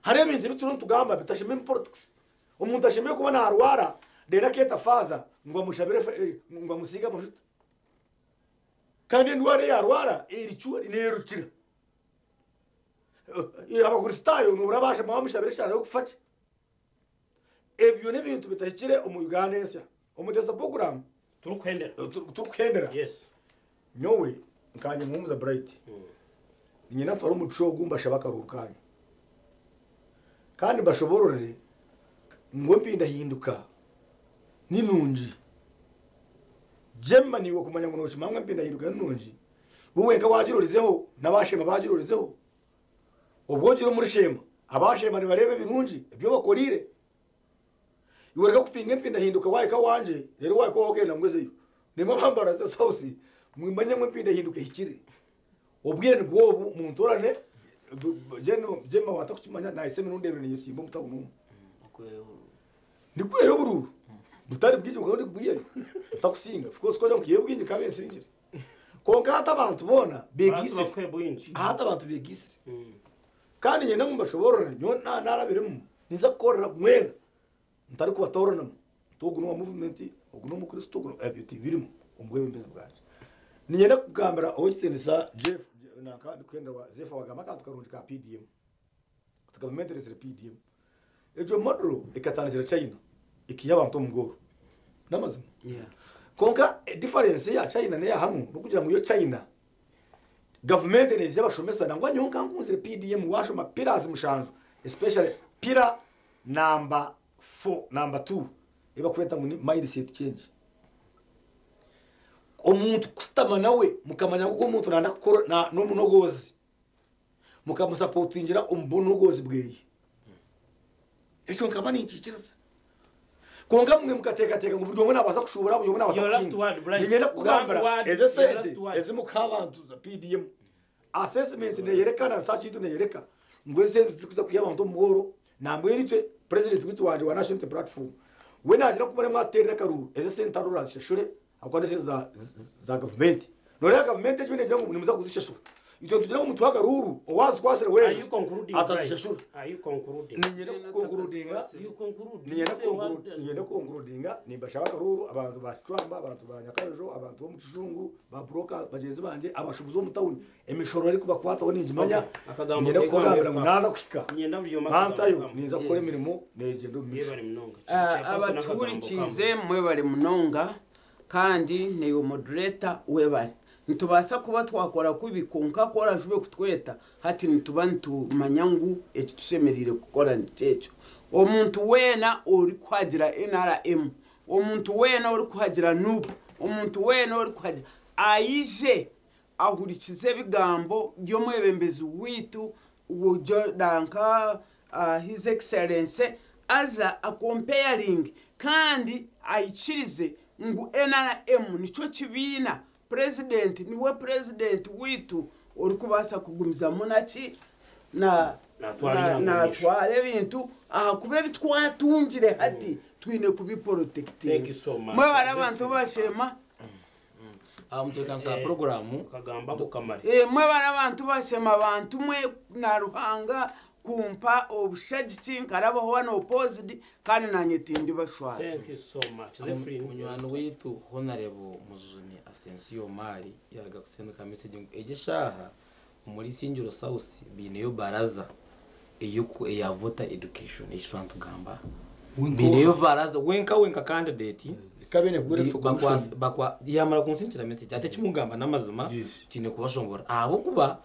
Hariho ebintu ebi turiyo nitugamba bitashemeire omu politics. Omuntu ashemereire kuba narwara reero akeeta faaza ngu amushabire ngu amusiige amajuta. Kandi endwara ei arwara eri nerukira. Abakristaayo nohurira bashoma bamushabira eshaara y'okufa gye. Ebyo n'ebintu bitahikire omu Uganda ensya. Omuteesa puroguraamu Turikuhendera. Turikuhendera. Yes. Nyowe nkanye Muhumuza Bright niinyenda ntware omugisha ogu mbashabe akaruuru kanyu. Kandi mbashoboororere ngu empindahinduka ni nungi. Jemma naiwe kumanya ngu nookimanya ngu empindahinduka ni nungi, iwe wenka waagirorizeho n'abaasheema baagirorizeho. Obwo ogira omuri Sheema, abaasheema nibareeba ebirungi ebi obakoreire. Iwe reka kupinga empindahinduka waahika owangye, reero waahika owaawe okenda ngu ozeyo. Naimwe aba Mbarara South mumanye ngu empindahinduka ehikire. Obwire nibwo obu muntoorane, Jemma waatakukimanya naahitsya emirundi ebiri ninyesimba omu tawuni omu. Ndikwihayo oburuuru butari bwingi kwonka ndikubwihayo ntakusinga. Of course ku orikugira ngu nkaihayo bwingi nkaaba nsingire. Kwonka hati abantu boona beegaitsire. Hati abantu beegaitsire. Kandi niinyenda ngu mbashoboororere nyowe naarabiremu ninza kukorera mwena ntarikubatooranamo nti ogu n'owa movement, ogu n'omukristo, ogu ebyo tibirimu omu bwebembezi bwangye. Niinyenda kugambira ow'ekitiinisa Jeff nanka ndikuhendera wa Zeefa waagamba akantu karungi ka PDM. Ati gavumenti ereetsire PDM. Egyo model ekatandikira China ekaiha abantu omu bworo. N'amazima. Kwonka edifference ya China n'eya hanu n'okugira ngu yo China gavumenti neija ebashomesa nangwa nyowe nkankunzire PDM washoma pillars mushanju especially pillar number 4 number 2 eyibakweta ngu ni mindset change. Omuntu kusitama nawe mukamanya ngu ogu omuntu nayenda kukora n'omunogoozi. Mukamusapotingira omu bunogozi bweye. Ekyo nkaba ninkikiriza. Kwonka mwe mukateekateeka ngu buri omwe naabaasa kushuubura, buri omwe naabaasa Your last kuhinga. word, Brian. Niinyenda One kukugambira word, ezi your esente last word. ezi mukuha abantu za PDM. Assessment neeyoreka na research yaitu neeyoreka ngu ezi sente tizirikuza kwiha abantu omu bworo. Nambwenu itwe President waitu wangye wa National Unity Platform we naagira ngu kumare mwateerera akaruuru ezi esente tariho oraazishashure ahabw'okuba n'esente za gavumenti. Nooreeba gavumenti egyo neegira ngu nimuza kuzishashura. Itwe nitugira ngu omuntu w'akaruuru owaazikwatsire Are weena you concluding, Brian? atazishashura. Are you concluding? Niinyenda kukonkurudinga, You conclude. niinyenda You say what- niinyenda kukonkurudinga nimbashaba akaruuru abantu ba Kicwamba, abantu ba Nyakayojo, abantu b'omu Kijungu, ba buroka bagyenzi bangye, abashuubuzi b'omu tawuni, emishoro erikubakwataho ningimanya, Okay. Akagambo niinyenda k'egambo kukugambira ngu erikukamba. naaza kuhika Niinyenda buri omwe akagambo bantayo kamwe. ninza kukora Yes. emirimo neegyenda omu maisho. Yebare munonga. Chairperson, akagambo kamwe. Abatuhurikiize mwebare munonga kandi naiwe moderator webare. Nitubaasa kuba twakora kubi kwonka ku orajube kutweta hati nituba nitumanya ngu eki tushemereire kukora nikyo ekyo. Omuntu weena orikuhagira nrm, omuntu weena orikuhagira nup, omuntu weena orikuhagira aije ahurikize ebigambo by'omwebembezi waitu nanka His Excellency aza akompeyaringe kandi aikirize ngu nrm nikyo kibiina Purezidenti niwe purezidenti waitu orikubaasa kugumizamu naki Natwara eihanga omu maisho. natwara ebintu Ahakuba ebi twatungire hati twine kubiprotectinga. Thank you so much. Mwebare abantu bashema. Aha muteekanisa puroguraamu kagamba kukamare. Mwebare abantu bashema bantu mwe na Ruhanga kumpa obushagiki nkarabaho wano opposed kandi nanye tindibashwaza. Thank you so much. Zephyrin. Munywani waitu Honorable Mujuni Asensio Omari yaruga kusindika message ngu egi eshaaha omuri Isingiro South baineyo baraza ey'oku eya voter education eki twaba nitugamba. Baineyo baraza wenka wenka candidate Kabine kugura electoral commission. bakwa yamara kunsindikira message ati ekimugamba n'amazima twine kubashongora ahabw'okuba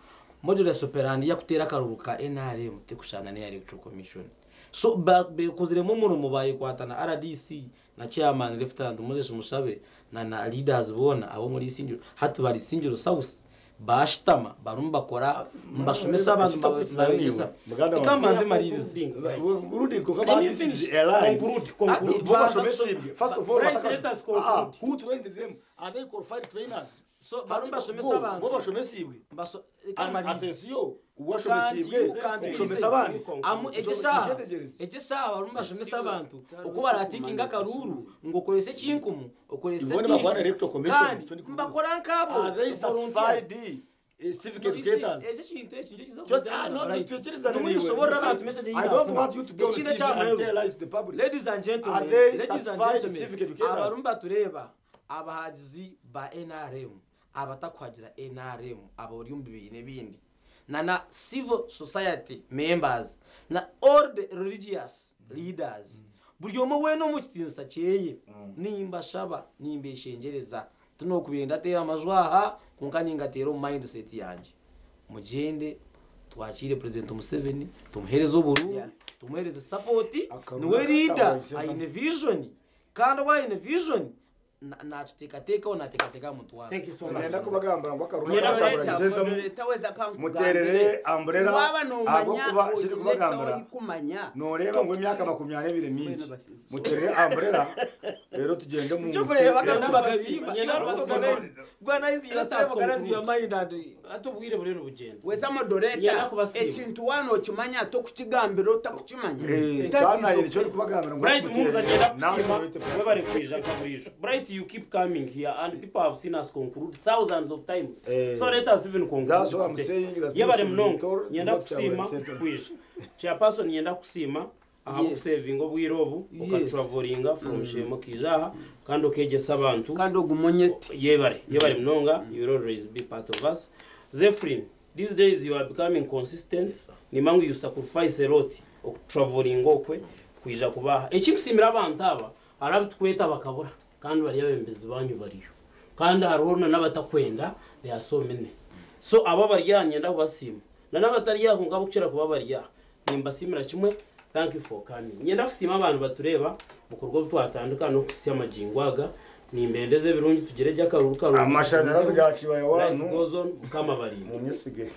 modulus operandi yakuteera akaruru ka NRM tekushana n'eya electoral commission. So bekoziremu omurimo bayekwata na RDC na chairman Lieutenant Moses Mushabe na leaders boona ab'omuri Isingiro hati bari Isingiro South bashutama barimu bakora nibashomesa abantu nibabegyesa. Reka mbanze maririze. Conclude, Let me this is finish. a lie. Conclude, Bo conclude. bashomesibwe. First of all, Right, bataka- let us Ah, ah, conclude. who trained them? Are they qualified trainers? So barimu bashomesa abantu. Bo bashomesibwe. Reka And maririze. Asensio uwashomesibwe okushomesa abandi. Amu egishaha barimu bashomesa abantu uko baratikinga akaruru ngo okorese ekinkumu okorese Ibone bakora electoral commission, kandi mbakora nkabo Are they volunteers. satisfied civic No, you see, educators? ekyo kintu ekyo nikyo kiza Cyo- kujyana ah, no, right. tutekerezane Nimwe niwe. ushobora You see, abantu message I yinafuna. don't want you to be on Ekindi TV and kyamweru. tell lies to the public. Ladies and gentlemen, Are they ladies and satisfied gentlemen, civic educators? abarumu batureba abahagizi ba NRM abatakuhagira NRM abari omu bibiina ebindi na civil society members na all the religious leaders buri omwe weena omu kitiinisa kyeye nimbashaba nimbeshengyereza tinokubire ndateera amaju aha kwonka ningateera omu mindset yangye mugyende twakire president Museveni tumuhereze obururu tumuhereze support niwe leader aine vision kandi obu aine vision nakiteekateekaho nateekateeka aha muntu wange Thank you so much. Nenda kubagamba ngu akaruru Nyera akashabura Leta, gisentamu. Leta weza kankugambire. Muterere umbrella Waba nomanya ahabwokuba kiri oine kubagambira ekyokumanya. noreeba ngu emyaka 22 mingi muterere umbrella rero tugende mu Icyo nsi kureba ya- bakaba bakazimba. You are not organized. Organize yourself, organize your mind and atubwire buri rugendo. Weza Nyenda moderator kubasiima. ekintu wano okimanya tokukigambira otakukimanya. Eh, That kandi is naye okay. nicyo ndi kubagambira ngu Bright muterere. Mungu agenda Nawe kusima muterere. webare kwija nka burijo. Bright, you keep coming here and people have seen us conclude thousands of times. Eh, So let us even conclude. That's what I'm today. saying, that Yebare people should be munonga told nyenda not to kusiima accept. kwija. Chairperson nyenda kusiima aha Yes. kusevinga obwire obu Yes. okatravolinga from Shemo kija aha kandi okegyesa abantu. Kandi ogumonyete. Yebare, yebare munonga, you will always be part of us. Zephyrin, these days you are becoming consistent. Nimangu you sacrifice a lot okutravolinga okwe kwija kubaha. Ekikusimira abantu aba arabitukweta bakabura kandi bari abembezi banyu bariyo. Kandi hariho n'abatakwenda they are so many. So aba barya nyenda kubasiima. Na n'abatarya ngabo kukira kuba barya. Nimbasimira kimwe thank you for coming. Nyenda kusiima abantu batureba bukorwa twatandika no kusya amajingo aga nimbendeze birungi tugire by'akaruru karungi. Amashanyarazi ga Kibaya Life wanu. goes on Mukama abarinde. Munyesige.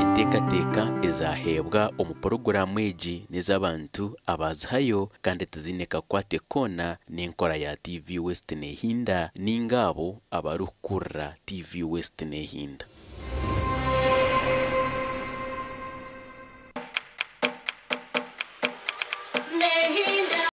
Enteekateeka ezaheebwa omu poroguramu egi n'ez'abantu abazihayo kandi tiziine kakwate koona n'enkora ya TV West neehinda ninga abo abarikukurira TV West neehinda.